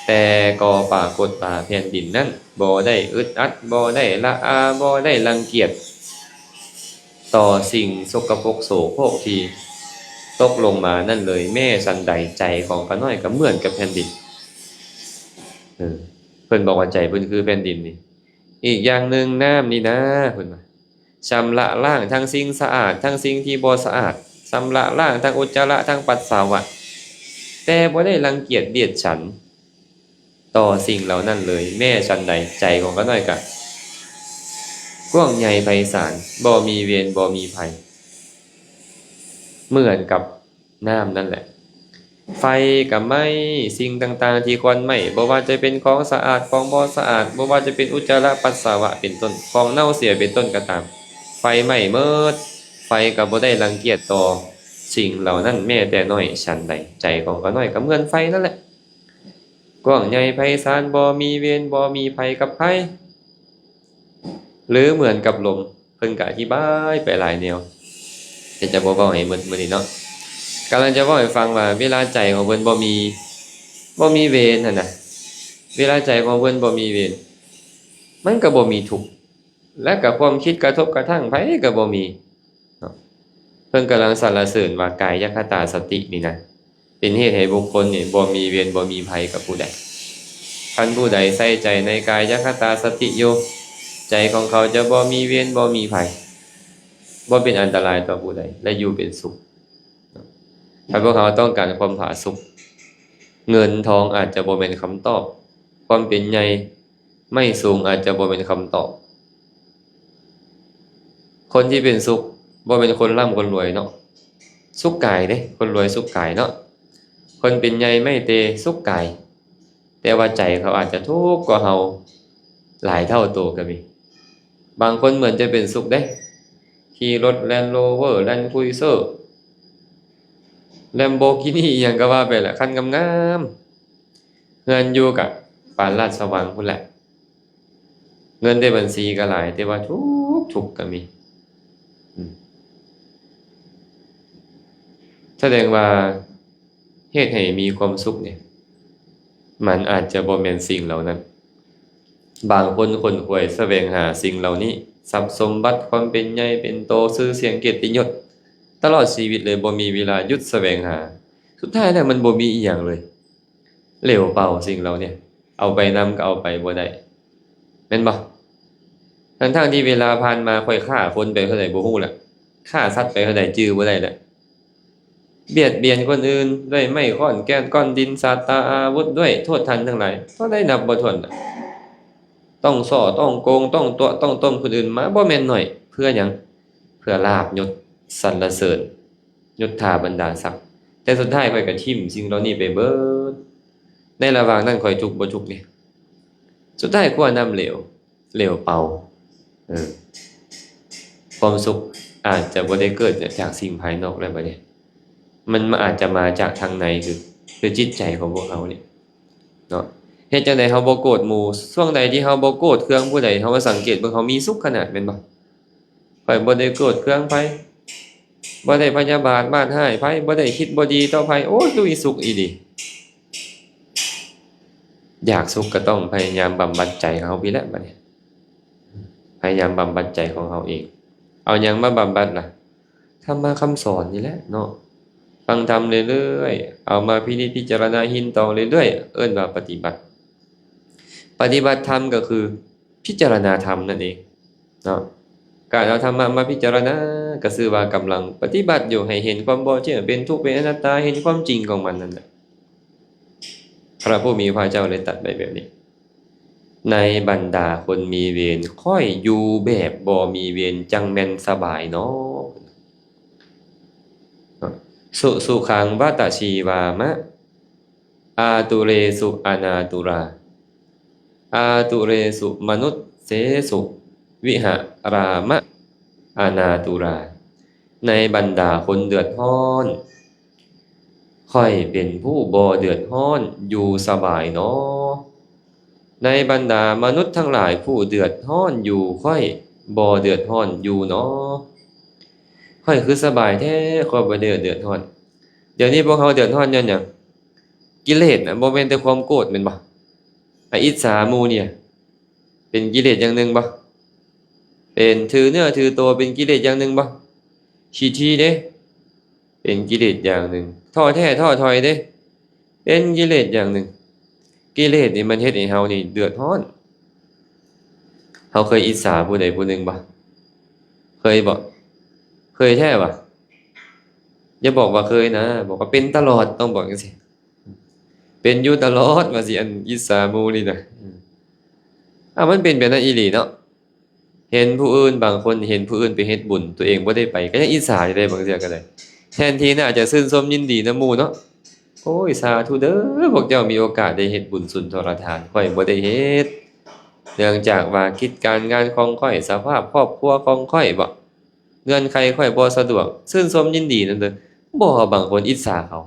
ແຕ່ກໍປາກົດວ່າແຜ່ນດິນນັ້ນບໍ່ໄດ້ອຶດອັດ, ບໍ່ໄດ້ລະອາ, ບໍ່ໄດ້ລັງກຽດຕໍ່ສິ່ງສົກກະປົກໂສໂຄກທີ່ຕົກລົງມານັ້ນເລີຍ. ແມ່ສັນໃດ ໃຈຂອງຂ້ານ້ອຍກໍເໝືອນກັບແຜ່ນດິນ. ເອີ ເພິ່ນບອກວ່າໃຈເພິ່ນຄືແຜ່ນດິນນີ້. ອີກຢ່າງໜຶ່ງ ນ້ຳນີ້ນາ ເພິ່ນວ່າ ຊຳລະລ້າງທັງສິ່ງສະອາດ ທັງສິ່ງທີ່ບໍ່ສະອາດ, ຊຳລະລ້າງທັງອຸດຈະລະ ທັງປັດສາວະ, ແຕ່ບໍ່ໄດ້ລັງກຽດດຽດສັນຕໍ່ສິ່ງເຫຼົ່ານັ້ນເລີຍ. ແມ່ສັນໃດ ໃຈຂອງຂ້ານ້ອຍກະກວ້າງໃຫຍ່ໄພສານ, ບໍ່ມີເວນ ບໍ່ມີໄພ, ເໝືອນກັບ ນ້ຳນັ້ນແຫຼະ. ໄຟກໍໄໝ້ສິ່ງຕ່າງໆທີ່ຄວນໄໝ້, ບໍ່ວ່າຈະເປັນຂອງສະອາດ ຂອງບໍ່ສະອາດ, ບໍ່ວ່າຈະເປັນອຸດຈະລະປັດສາວະເປັນຕົ້ນ, ຂອງເນົ່າເສຍເປັນຕົ້ນກໍຕາມ, ໄຟໄໝ້ໝົດ. ໄຟກໍບໍ່ໄດ້ລັງກຽດຕໍ່ສິ່ງເຫຼົ່ານັ້ນແມ້ແຕ່ນ້ອຍ. ສັນໃດ ໃຈຂອງຂ້ານ້ອຍກໍເໝືອນໄຟນັ້ນແຫຼະ, ກວ້າງໃຫຍ່ໄພສານ, ບໍ່ມີເວນ ບໍ່ມີໄພກັບໃຜ. ຫຼືເໝືອນກັບລົມ, ເພິ່ນກໍອະທິບາຍໄປຫຼາຍແນວ, ແຕ່ຈະບໍ່ເວົ້າໃຫ້ໝົດມື້ນີ້ເນາະ. ກຳລັງຈະເວົ້າໃຫ້ຟັງວ່າ ເວລາໃຈຂອງເພິ່ນບໍ່ມີ, ບໍ່ມີເວນຫັ້ນນະ, ເວລາໃຈຂອງເພິ່ນບໍ່ມີເວນ, ມັນກໍບໍ່ມີທຸກ, ແລະກໍຄວາມຄິດກະທົບກະທັ່ງໃຜກໍບໍ່ມີເນາະ. ເພິ່ນກຳລັງສັນລະເສີນວ່າ ກາຍະຄະຕາສະຕິນີ້ນະ ເປັນເຫດໃຫ້ບຸກຄົນນີ້ບໍ່ມີເວນບໍ່ມີໄພກັບຜູ້ໃດ. ຄັນຜູ້ໃດໃສ່ໃຈໃນກາຍະຄະຕາສະຕິຢູ່, ໃຈຂອງເຂົາຈະບໍ່ມີເວນບໍ່ມີໄພ, ບໍ່ເປັນອັນຕະລາຍຕໍ່ຜູ້ໃດ ແລະ ຢູ່ເປັນສຸກ. ຖ້າພວກເຮົາຕ້ອງການຄວາມຜາສຸກ, ເງິນທອງອາດຈະບໍ່ແມ່ນຄຳຕອບ, ຄວາມເປັນໃຫຍ່ ໄມ້ສູງອາດຈະບໍ່ແມ່ນຄຳຕອບ. ຄົນທີ່ເປັນສຸກບໍ່ແມ່ນຄົນລ່ຳຄົນລວຍເນາະ, ສຸກກາຍເດ້, ຄົນລວຍສຸກກາຍເນາະ. ຄົນເປັນໃຫຍ່ໄມ້ເຕສຸກກາຍ, ແຕ່ວ່າໃຈເຂົາອາດຈະທຸກກວ່າເຮົາຫຼາຍເທົ່າໂຕກໍມີ. ບາງຄົນເໝືອນຈະເປັນສຸກເດ້, ຂີ່ລົດ Land Rover Land Cruiser Lamborghini ອີ່ຫຍັງກໍວ່າໄປລະ, ຄັນງາມໆ, ເຮືອນຢູ່ກະປານລາດສະຫວ່າງພຸ້ນແຫຼະ. ເງິນໃນບັນຊີກໍຫຼາຍ, ແຕ່ວ່າທຸກ, ທຸກກໍມີ. ອືມ. ສະແດງວ່າເຮັດໃຫ້ມີຄວາມສຸກນີ້ ມັນອາດຈະບໍ່ແມ່ນສິ່ງເຫຼົ່ານັ້ນ. ບາງຄົນຂົນຂວາຍສະແຫວງຫາສິ່ງເຫຼົ່ານີ້, ຊັບສົມບັດ, ຄວາມເປັນໃຫຍ່ເປັນໂຕ, ຊື່ສຽງ, ກຽດຕິຍົດ, ຕະຫຼອດຊີວິດເລີຍ, ບໍ່ມີເວລາຢຸດສະແຫວງຫາ. ສຸດທ້າຍແລ້ວມັນບໍ່ມີອີ່ຫຍັງເລີຍ. ເຫຼວເປົ່າສິ່ງເຫຼົ່ານີ້, ເອົາໄປນຳກໍເອົາໄປບໍ່ໄດ້ ແມ່ນບໍ່? ທັງໆທີ່ເວລາຜ່ານມາຂ້ອຍຂ້າຄົນໄປເທົ່າໃດບໍ່ຮູ້ລະ, ຂ້າສັດໄປເທົ່າໃດຈື່ບໍ່ໄດ້ລະ, ບຽດບຽນຄົນອື່ນດ້ວຍໄມ້ຄ້ອນແກ່ນກ້ອນດິນສາດຕາອາວຸດດ້ວຍໂທດທັນທັງຫຼາຍເທົ່າໃດນັບບໍ່ຖ້ວນລະ, ຕ້ອງສໍ້ຕ້ອງໂກງຕ້ອງຕົວະຕ້ອງຕົ້ມຄົນອື່ນມາບໍ່ແມ່ນໜ້ອຍ. ເພື່ອຫຍັງ? ເພື່ອລາບຍົດສັນລະເສີນ ຍົດຖາບັນດາສັກ, ແຕ່ສຸດທ້າຍຂ້ອຍກໍຖິ້ມສິ່ງເຫຼົ່ານີ້ໄປເບີດ. ໃນລະຫວ່າງນັ້ນຂ້ອຍທຸກບໍ່ທຸກນີ້? ສຸດທ້າຍຄົວນ້ຳເຫຼວ, ເຫຼວເປົ່າ. ເອີ ຄວາມສຸກອາດຈະບໍ່ໄດ້ເກີດຈາກສິ່ງພາຍນອກແລ້ວບັດນີ້, ມັນ ມັນອາດຈະມາຈາກທາງໃນ ຄື ຄືຈິດໃຈຂອງພວກເຮົານີ້ເນາະ. ເຮັດຈັ່ງໃດເຮົາບໍ່ໂກດໝູ່? ຊ່ວງໃດທີ່ເຮົາບໍ່ໂກດເຄືອງຜູ້ໃດ, ເຮົາມາສັງເກດເບິ່ງ, ເຮົາມີສຸກຂະໜາດ, ແມ່ນບໍ່? ຂ້ອຍບໍ່ໄດ້ໂກດເຄືອງໃຜ, ບໍ່ໄດ້ພະຍາບາດມາດຮ້າຍໃຜ, ບໍ່ໄດ້ຄິດບໍ່ດີຕໍ່ໃຜ, ໂອ້ຍ ຄືມີສຸກອີ່ຫຼີ. ຢາກສຸກກໍຕ້ອງພະຍາຍາມບຳບັດໃຈເຮົາພີ້ແຫຼະບັດນີ້, ພະຍາຍາມບຳບັດໃຈຂອງເຮົາເອງ. ເອົາຫຍັງມາບຳບັດລະ? ທຳມະຄຳສອນນີ້ແຫຼະເນາະ, ຟັງທຳເລື້ອຍໆ, ເອົາມາພິນິດພິຈາລະນາຮິນຕອງເລື້ອຍໆ, ເອີ້ນວ່າປະຕິບັດ. ປະຕິບັດທຳກໍຄືພິຈາລະນາທຳນັ້ນເອງເນາະ. ການເອົາທຳມະມາພິຈາລະນາ ກໍຊື່ວ່າກຳລັງປະຕິບັດຢູ່ ໃຫ້ເຫັນຄວາມບໍ່ເທີ່ຽງ ເປັນທຸກ ເປັນອະນັດຕາ, ເຫັນຄວາມຈິງຂອງມັນນັ້ນແຫຼະ. ພະຜູ້ມີພະເຈົ້າໄດ້ຕັດໄວ້ແບບນີ້, ໃນບັນດາຄົນມີເວນ, ຂ້ອຍຢູ່ແບບບໍ່ມີເວນ ຈັ່ງແມ່ນສະບາຍເນາະ. ສຸສຸຂັງວັຕະຊີວາມະ ອາຕຸເຣສຸອະນາຕຸລາ, ອາຕຸເຣສຸມະນຸດເສສຸ ວິຫະຣາມະ ອະນາຕຸລາ. ໃນບັນດາຄົນເດືອດຮ້ອນ, ຂ້ອຍເປັນຜູ້ບໍ່ເດືອດຮ້ອນ ຢູ່ສະບາຍເນາະ. ໃນບັນດາມະນຸດທັງຫຼາຍຜູ້ເດືອດຮ້ອນຢູ່, ຂ້ອຍບໍ່ເດືອດຮ້ອນຢູ່ເນາະ. ຂ້ອຍຄືສະບາຍແທ້, ຂ້ອຍບໍ່ໄດ້ເດືອດຮ້ອນ. ດຽວນີ້ພວກເຮົາເດືອດຮ້ອນຍ້ອນຫຍັງ? ກິເລດນະ, ບໍ່ແມ່ນແຕ່ຄວາມໂກດແມ່ນບໍ່? ອາ ອິດສາໝູ່ນີ້ເປັນກິເລດຢ່າງໜຶ່ງບໍ່? ເປັນ. ຖືເນື້ອຖືໂຕເປັນກິເລດຢ່າງໜຶ່ງບໍ່? ຂີ້ຖີ່ເດ້ ເປັນກິເລດຢ່າງໜຶ່ງ. ທໍ້ແທ້ທໍ້ຖອຍເດ້ ເປັນກິເລດຢ່າງໜຶ່ງ. ກິເລດນີ້ມັນເຮັດໃຫ້ເຮົານີ້ເດືອດຮ້ອນ. ເຮົາເຄີຍອິດສາຜູ້ໃດຜູ້ໜຶ່ງບໍ່? ເຄີຍບໍ່? ເຄີຍແທ້ຫວາ? ຢ່າບອກວ່າເຄີຍນະ, ບອກວ່າເປັນຕະຫຼອດ, ຕ້ອງບອກຈັ່ງຊີ້. ເປັນຢູ່ຕະຫຼອດວ່າຊິ ອັນ ອິດສາໝູ່ນີ້ນະ. ອາ ມັນເປັນແບບນັ້ນອີ່ຫຼີເນາະ. ເຫັນຜູ້ອື່ນ, ບາງຄົນເຫັນຜູ້ອື່ນໄປເຮັດບຸນ, ຕົວເອງບໍ່ໄດ້ໄປ, ກໍຍັງອິດສາຢູ່ເດ້, ບາງເທື່ອກໍໄດ້. ແທນທີ່ໜ້າຈະຊື່ນຊົມຍິນດີນຳໝູ່ເນາະ, ໂອ້ຍ ສາທຸເດີ, ພວກເຈົ້າມີໂອກາດໄດ້ເຮັດບຸນສຸນທະລະທານ, ຂ້ອຍບໍ່ໄດ້ເຮັດ, ເນື່ອງຈາກວ່າກິດການງານຂອງຂ້ອຍ, ສະພາບຄອບຄົວຂອງຂ້ອຍບໍ, ເງື່ອນໄຂຂ້ອຍບໍ່ສະດວກ, ຊື່ນຊົມຍິນດີນຳເດີ. ບໍ່, ບາງຄົນອິດສາເຂົາ,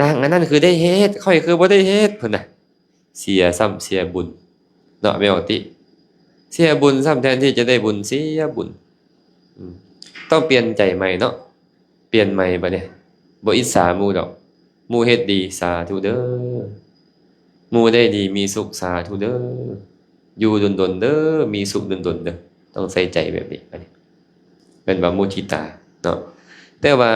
ນາງອັນນັ້ນຄືໄດ້ເຮັດ, ຂ້ອຍຄືບໍ່ໄດ້ເຮັດ, ພຸ້ນນະ. ເສຍຊ້ຳເສຍບຸນເນາະ ແມ່ອອກຕິ, ເສຍບຸນຊ້ຳ, ແທນທີ່ຈະໄດ້ບຸນ ເສຍບຸນ. ອືມ ຕ້ອງປ່ຽນໃຈໃໝ່ເນາະ, ປ່ຽນໃໝ່ບັດນີ້, ບໍ່ອິດສາໝູ່ດອກ. ໝູ່ເຮັດດີ ສາທຸເດີ, ໝູ່ໄດ້ດີມີສຸກ ສາທຸເດີ, ຢູ່ດົນໆເດີ, ມີສຸກດົນໆເດີ. ຕ້ອງໃສ່ໃຈແບບນີ້, ອັນນີ້ເອີ້ນວ່າມຸທິຕາເນາະ. ແຕ່ວ່າ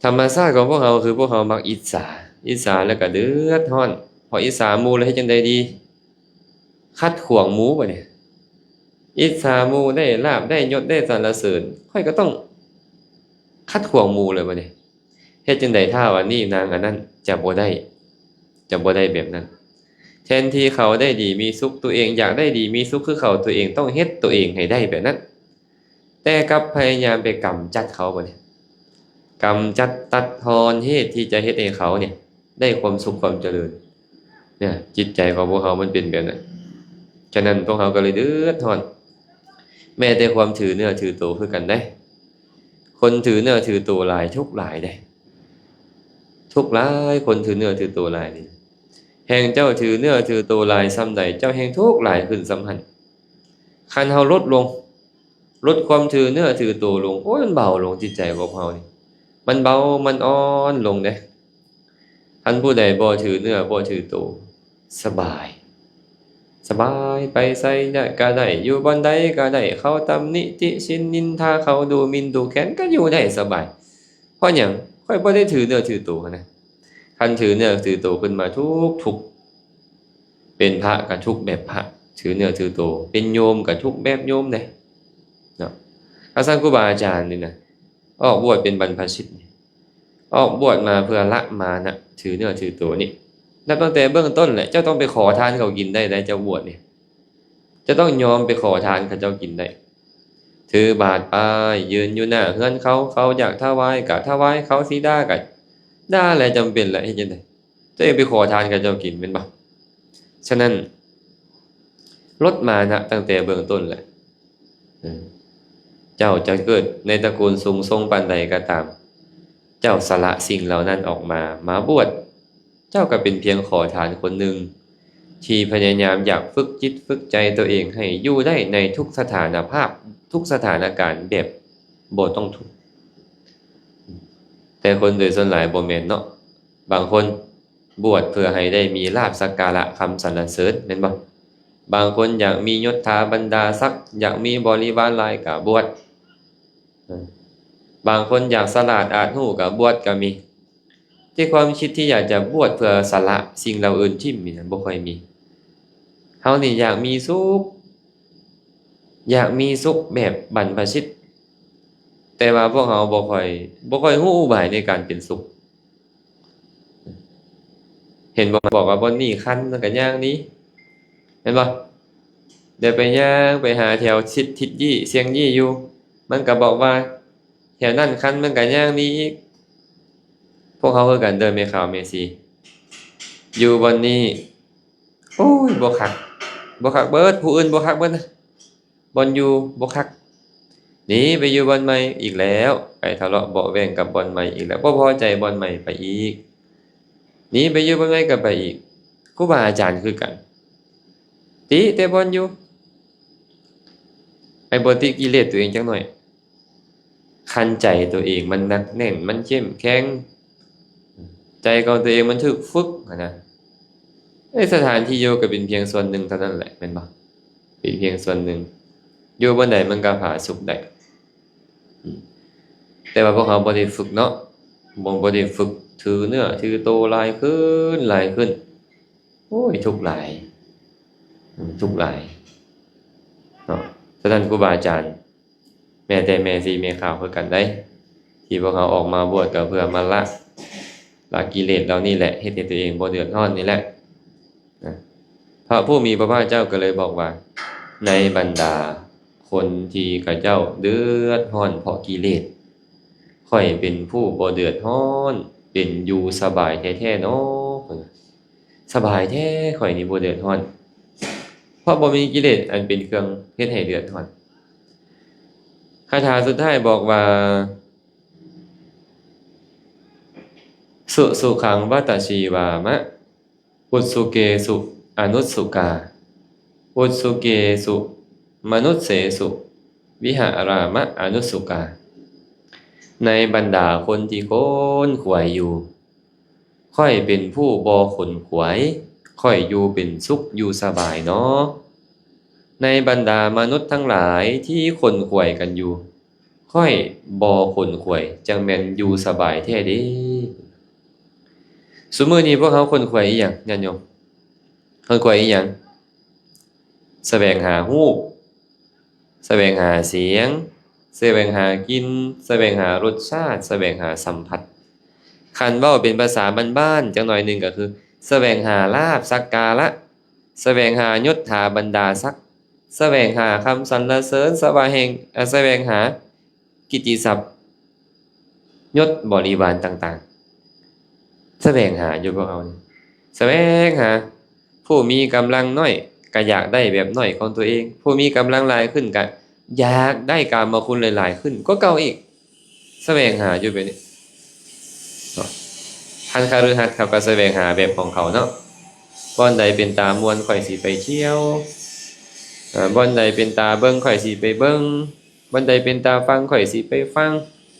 ທຳມະຊາດຂອງພວກເຮົາຄືພວກເຮົາມັກອິດສາ, ອິດສາແລ້ວກໍເດືອດຮ້ອນ. ພໍອິດສາໝູ່ແລ້ວເຮັດຈັ່ງໃດດີ? ຂັດຂວາງໝູ່ບັດນີ້. ອິດສາໝູ່ໄດ້ລາບ ໄດ້ຍົດ ໄດ້ສັນລະເສີນ, ຂ້ອຍກໍຕ້ອງຂັດຂວາງໝູ່ເລີຍບັດນີ້. ເຮັດຈັ່ງໃດຖ້າວ່ານີ້ນາງອັນນັ້ນຈະບໍ່ໄດ້, ຈະບໍ່ໄດ້ແບບນັ້ນ? ແທນທີ່ເຂົາໄດ້ດີມີສຸກ, ຕົວເອງຢາກໄດ້ດີມີສຸກຄືເຂົາ, ຕົວເອງຕ້ອງເຮັດຕົວເອງໃຫ້ໄດ້ແບບນັ້ນ. ແຕ່ກັບພະຍາຍາມໄປກຳຈັດເຂົາບັດນີ້, ກຳຈັດຕັດທອນເຫດທີ່ຈະເຮັດໃຫ້ເຂົານີ້ໄດ້ຄວາມສຸກຄວາມຈະເລີນ. ເນຍ ຈິດໃຈຂອງພວກເຮົາມັນເປັນແບບນັ້ນ. ສະນັ້ນພວກເຮົາກໍເລີຍເດືອດຮ້ອນ. ແມ້ແຕ່ຄວາມຖືເນື້ອຖືໂຕຄືກັນເດ້. ຄົນຖືເນື້ອຖືໂຕຫຼາຍ ທຸກຫຼາຍເດ້. ທຸກຫຼາຍ, ຄົນຖືເນື້ອຖືໂຕຫຼາຍນີ້ ແຮ່ງເຈົ້າຖືເນື້ອຖືໂຕຫຼາຍສ່ຳໃດ, ເຈົ້າແຮ່ງທຸກຫຼາຍຂຶ້ນສ່ຳຫັ້ນ. ຄັນເຮົາຫຼຸດລົງ, ຫຼຸດຄວາມຖືເນື້ອຖືໂຕລົງ ໂອ້ຍ ມັນເບົາລົງ. ຈິດໃຈຂອງເຮົານີ້ ມັນເບົາ ມັນອ່ອນລົງເດ້. ຄັນຜູ້ໃດບໍ່ຖືເນື້ອບໍ່ຖືໂຕ ສະບາຍ ສະບາຍ ໄປໃສກະໄດ້ ຢູ່ບ່ອນໃດກະໄດ້ ເຂົາຕຳໜິຕິຊິນນິນທາ ເຂົາດູໝິ່ນດູແຄນ ກະຢູ່ໄດ້ສະບາຍ. ເພາະຫຍັງ? ຂ້ອຍບໍ່ໄດ້ຖືເນື້ອຖືໂຕຫັ້ນນະ. ຄັນຖືເນື້ອຖືໂຕຂຶ້ນມາທຸກ ທຸກ ເປັນພະກະທຸກແບບພະ ຖືເນື້ອຖືໂຕ ເປັນໂຍມກະທຸກແບບໂຍມເດ້ເນາະ. ຄັນຊັ້ນຄູບາອາຈານນີ້ນະ ອອກບວດເປັນບັນພະຊິດນີ້ ອອກບວດມາເພື່ອລະມານະ ຖືເນື້ອຖືໂຕນີ້. ນັບຕັ້ງແຕ່ເບື້ອງຕົ້ນແຫຼະ ເຈົ້າຕ້ອງໄປຂໍທານເຂົາກິນໄດ້ໃດ ເຈົ້າບວດນີ້. ເຈົ້າຕ້ອງຍອມໄປຂໍທານເຂົາເຈົ້າກິນໄດ້. ຖືບາດໄປ ຢືນຢູ່ໜ້າເຮືອນເຂົາ ເຂົາຢາກຖວາຍກະຖວາຍ ເຂົາຊິດ່າກະດ່າ ແລະ ຈຳເປັນລະເຮັດຈັ່ງໃດ? ເຈົ້າເອງໄປຂໍທານເຂົາເຈົ້າກິນແມ່ນບໍ່? ສະນັ້ນ ລົດມານະຕັ້ງແຕ່ເບື້ອງຕົ້ນແຫຼະ. ເອີ ເຈົ້າຈະເກີດໃນຕະກູນສູງສົ່ງປານໃດກໍຕາມ ເຈົ້າສະຫຼະສິ່ງເຫຼົ່ານັ້ນອອກມາ ມາບວດ ເຈົ້າກໍເປັນພຽງຂໍທານຄົນໜຶ່ງ ທີ່ພະຍາຍາມຢາກຝຶກຈິດຝຶກໃຈຕົວເອງໃຫ້ຢູ່ໄດ້ໃນທຸກສະຖານະພາບ ທຸກສະຖານະການແບບບໍ່ຕ້ອງທຸກ. ແຕ່ຄົນໂດຍສ່ວນຫຼາຍບໍ່ແມ່ນເນາະ. ບາງຄົນບວດເພື່ອໃຫ້ໄດ້ມີລາບສັກກາລະຄຳສັນລະເສີນ ແມ່ນບໍ່? ບາງຄົນຢາກມີຍົດຖາບັນດາສັກ ຢາກມີບໍລິວານຫຼາຍກໍບວດ. ເອີ ບາງຄົນຢາກສະຫຼາດອາດຮູ້ກໍບວດກໍມີ. ແຕ່ຄວາມຄິດທີ່ຢາກຈະບວດເພື່ອສະຫຼະສິ່ງເຫຼົ່າອື່ນຖິ້ມນີ້ນະ ບໍ່ຄ່ອຍມີ. ເຮົານີ້ຢາກມີສຸກ ຢາກມີສຸກແບບບັນພະຊິດ ແຕ່ວ່າພວກເຮົາບໍ່ຄ່ອຍ ບໍ່ຄ່ອຍຮູ້ອຸບາຍໃນການເປັນສຸກ. ເຫັນບໍ່? ບອກວ່າບ່ອນນີ້ຄັນ ມັນກໍຍ່າງໜີ ແມ່ນບໍ່? ດຽວໄປຍ່າງໄປຫາແຖວທິດ ທິດຢີ້ ຊຽງຢີ້ຢູ່ ມັນກໍບອກວ່າແຖວນັ້ນຄັນ ມັນກໍຍ່າງໜີອີກ. ພວກເຮົາຄືກັນເດີ ແມ່ຂາວແມ່ສີ ຢູ່ບ່ອນນີ້ ໂອ້ຍ ບໍ່ຄັກ ບໍ່ຄັກເບີດ ຜູ້ອື່ນບໍ່ຄັກເບີດນະ. ບ່ອນຢູ່ບໍ່ຄັກ ໜີໄປຢູ່ບ່ອນໃໝ່ອີກແລ້ວ ໄປທະເລາະເບາະແວ້ງກັບບ່ອນໃໝ່ອີກແລ້ວ ບໍ່ພໍໃຈບ່ອນໃໝ່ໄປອີກ ໜີໄປຢູ່ບ່ອນໃໝ່ກໍໄປອີກ. ຄູບາອາຈານຄືກັນ ຕິແຕ່ບ່ອນຢູ່ ໃຫ້ບໍ່ຕິກິເລດຕົວເອງຈັກໜ້ອຍ. ຄັນໃຈຕົວເອງມັນໜັກແໜ້ນ ມັນເຂັ້ມແຂງ ໃຈຂອງຕົວເອງມັນຖືກຝຶກຫັ້ນນະ ເອີ ສະຖານທີ່ຢູ່ກໍເປັນພຽງສ່ວນໜຶ່ງເທົ່ານັ້ນແຫຼະ ແມ່ນບໍ່? ເປັນພຽງສ່ວນໜຶ່ງ ຢູ່ບ່ອນໃດມັນກໍຜາສຸກໄດ້. ອືມ ແຕ່ວ່າພວກເຮົາບໍ່ໄດ້ຝຶກເນາະ ບໍ່ ບໍ່ໄດ້ຝຶກ ຖືເນື້ອຖືໂຕຫຼາຍຂຶ້ນ ຫຼາຍຂຶ້ນ ໂອ້ຍ ທຸກຫຼາຍ ອືມ ທຸກຫຼາຍເນາະ. ສະນັ້ນ ຄູບາອາຈານ ແມ້ແຕ່ແມ່ສີແມ່ຂາວຄືກັນໃດ ທີ່ພວກເຮົາອອກມາບວດກໍເພື່ອມາລະ ລະກິເລດເຫຼົ່ານີ້ແຫຼະ ເຮັດໃຫ້ຕົວເອງບໍ່ເດືອດຮ້ອນນີ້ແຫຼະນະ. ພະຜູ້ມີພະພາກເຈົ້າກໍເລີຍບອກວ່າ ໃນບັນດາຄົນທີ່ເຂົາເຈົ້າເດືອດຮ້ອນເພາະກິເລດ ຂ້ອຍເປັນຜູ້ບໍ່ເດືອດຮ້ອນ ເປັນຢູ່ສະບາຍແທ້ໆເນາະ. ສະບາຍແທ້ ຂ້ອຍນີ້ບໍ່ເດືອດຮ້ອນ ເພາະບໍ່ມີກິເລດອັນເປັນເຄື່ອງເຮັດໃຫ້ເດືອດຮ້ອນ. ຄາຖາສຸດທ້າຍບອກວ່າ ສຸສຸຂັງວັຕະຊີວາມະ ອຸດສຸເກສຸອະນຸດສຸກາ ອຸດສຸເກສຸມະນຸດເສສຸ ວິຫະຣາມະອະນຸດສຸກາ. ໃນບັນດາຄົນທີ່ຂົນຂວາຍຢູ່ ຂ້ອຍເປັນຜູ້ບໍ່ຂົນຂວາຍ ຂ້ອຍຢູ່ເປັນສຸກຢູ່ສະບາຍເນາະ. ໃນບັນດາມະນຸດທັງຫຼາຍທີ່ຂົນຂວາຍກັນຢູ່ ຂ້ອຍບໍ່ຂົນຂວາຍ ຈັ່ງແມ່ນຢູ່ສະບາຍແທ້ເດ້. ຊຸມື້ນີ້ພວກເຮົາຂົນຂວາຍອີ່ຫຍັງ ຍາດໂຍມ? ຂົນຂວາຍອີ່ຫຍັງ? ສະແຫວງຫາຮູບ ສະແຫວງຫາສຽງ ສະແຫວງຫາກິ່ນ ສະແຫວງຫາລົດຊາດ ສະແຫວງຫາສຳຜັດ. ຄັນເວົ້າເປັນພາສາບ້ານໆຈັກໜ້ອຍໜຶ່ງກໍຄື ສະແຫວງຫາລາບສັກກາລະ ສະແຫວງຫາຍົດຖາບັນດາສັກ ສະແຫວງຫາຄຳສັນລະເສີນ ສະຫວາແຫ່ງ ອາ ສະແຫວງຫາກິດຕິສັບ ຍົດບໍລິວານຕ່າງໆ ສະແຫວງຫາຢູ່ພວກເຮົານີ້ ສະແຫວງຫາ ຜູ້ມີກຳລັງໜ້ອຍກໍຢາກໄດ້ແບບໜ້ອຍຂອງຕົວເອງ ຜູ້ມີກຳລັງຫຼາຍຂຶ້ນກໍຢາກໄດ້ກາມະຄຸນຫຼາຍໆຂຶ້ນກວ່າເກົ່າອີກ ສະແຫວງຫາຢູ່ແບບນີ້ເນາະ. ຄັນຄະລືຫັດເຂົາກໍສະແຫວງຫາແບບຂອງເຂົາເນາະ ບ່ອນໃດເປັນຕາມ່ວນຂ້ອຍຊິໄປທ່ຽວ ເອີ ບ່ອນໃດເປັນຕາເບິ່ງຂ້ອຍຊິໄປເບິ່ງ ບ່ອນໃດເປັນຕາຟັງ ຂ້ອຍຊິໄປຟັງ,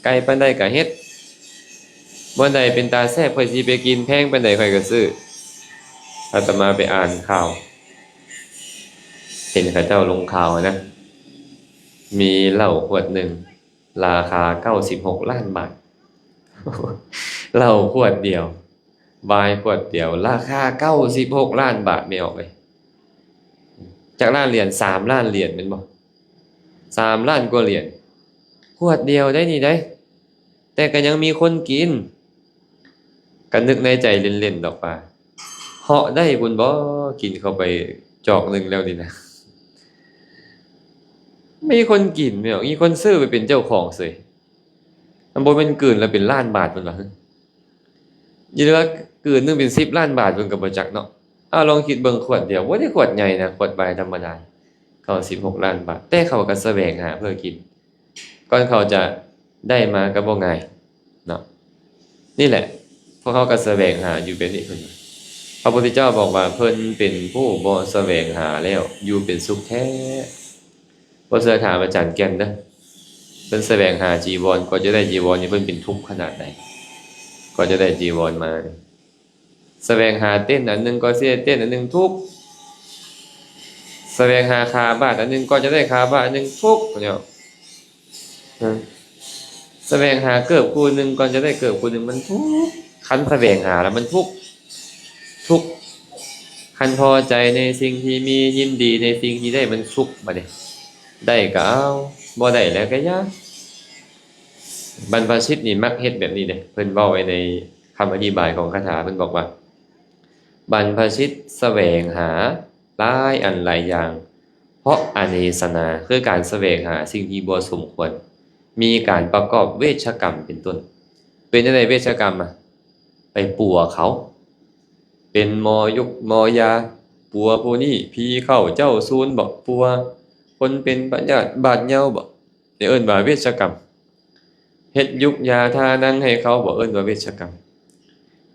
ໄກປານໃດກໍເຮັດ, ບ່ອນໃດເປັນຕາແຊບ ຂ້ອຍຊິໄປກິນ, ແພງປານໃດຂ້ອຍກໍຊື້. ອາດຕະມາໄປອ່ານຂ່າວ ເຫັນເຂົາເຈົ້າລົງຂ່າວນະ, ມີເຫຼົ້າຂວດໜຶ່ງລາຄາເກົ້າສິບຫົກລ້ານບາດ. ເຫຼົ້າຂວດດຽວ, ວາຍຂວດດຽວ ລາຄາເກົ້າສິບຫົກລ້ານບາດ, ແມ່ອອກເອີຍ. ຈັກລ້ານຫຼຽນ? ສາມລ້ານຫຼຽນແມ່ນບໍ່? ສາມລ້ານກວ່າຫຼຽນ, ຂວດດຽວໄດ໋ນີ້ໄດ໋, ແຕ່ກໍຍັງມີຄົນກິນ. ກໍນຶກໃນໃຈເລ່ນໆດອກວ່າ ເຫາະໄດ້ພຸ້ນບໍ? ກິນເຂົ້າໄປຈອກໜຶ່ງແລ້ວນີ້ນະ, ມີຄົນກິນແມ່ນບໍ່? ມີຄົນຊື້ໄປເປັນເຈົ້າຂອງເສີຍ. ມັນບໍ່ແມ່ນກືນລະເປັນລ້ານບາດພຸ້ນຫວາ? ຫຼືວ່າກືນໜຶ່ງເປັນສິບລ້ານບາດພຸ້ນກໍບໍ່ຈັກເນາະ. ເອົາ ລອງຄິດເບິ່ງ ຂວດດຽວ, ບໍ່ໄດ້ຂວດໃຫຍ່ນະ, ຂວດວາຍທຳມະດາ ເກົ້າສິບຫົກລ້ານບາດ, ແຕ່ເຂົາກໍສະແຫວງຫາເພື່ອກິນ. ກ່ອນເຂົາຈະໄດ້ມາກໍບໍ່ງ່າຍເນາະ. ນີ້ແຫຼະ ພວກເຮົາກໍສະແຫວງຫາຢູ່ແບບນີ້. ເພິ່ນ ພະພຸດທະເຈົ້າບອກວ່າ ເພິ່ນເປັນຜູ້ບໍ່ສະແຫວງຫາແລ້ວ ຢູ່ເປັນສຸກແທ້. ບໍ່ເຊື່ອຖາມອາຈານແກ່ນເດີ້. ເພິ່ນສະແຫວງຫາຈີວອນ, ກວ່າຈະໄດ້ຈີວອນນີ້ ເພິ່ນເປັນທຸກຂະໜາດໃດ ກວ່າຈະໄດ້ຈີວອນມາ. ສະແຫວງຫາເຕັນອັນໜຶ່ງ ກໍຊິໄດ້ເຕັນອັນໜຶ່ງ ທຸກ. ສະແຫວງຫາຂາບາດອັນໜຶ່ງ ກໍຈະໄດ້ຂາບາດອັນໜຶ່ງ ທຸກ. ເນາະ ສະແຫວງຫາເກີບຄູ່ໜຶ່ງ ກ່ອນຈະໄດ້ເກີບຄູ່ໜຶ່ງ ມັນທຸກ. ຄັນສະແຫວງຫາແລ້ວມັນທຸກ, ທຸກ. ຄັນພໍໃຈໃນສິ່ງທີ່ມີ, ຍິນດີໃນສິ່ງທີ່ໄດ້, ມັນສຸກ. ບາດນີ້ ໄດ້ກໍເອົາ, ບໍ່ໄດ້ແລ້ວກໍຢ່າ. ບັນພະຊິດນີ້ມັກເຮັດແບບນີ້ເດ້. ເພິ່ນເວົ້າໄວ້ໃນຄຳອະທິບາຍຂອງຄາຖາ, ເພິ່ນບອກວ່າ ບັນພະຊິດສະແຫວງຫາຫຼາຍອັນຫຼາຍຢ່າງ ເພາະອະເນສະນາ ຄືການສະແຫວງຫາສິ່ງທີ່ບໍ່ສົມຄວນ, ມີການປະກອບເວດຊະກຳເປັນຕົ້ນ. ເປັນຈັ່ງໃດເວດຊະກຳອະ? ໄປປົວເຂົາ, ເປັນໝໍຍຸກໝໍຢາ, ປົວຜູ້ນີ້ ຜີເຂົ້າເຈົ້າສູນບໍ, ປົວຄົນເປັນພະຍາດບາດເຍົາບໍ, ນີ້ເອີ້ນວ່າເວດຊະກຳ. ເຮັດຍຸກຢາທານັງໃຫ້ເຂົາບໍ, ເອີ້ນວ່າເວດຊະກຳ.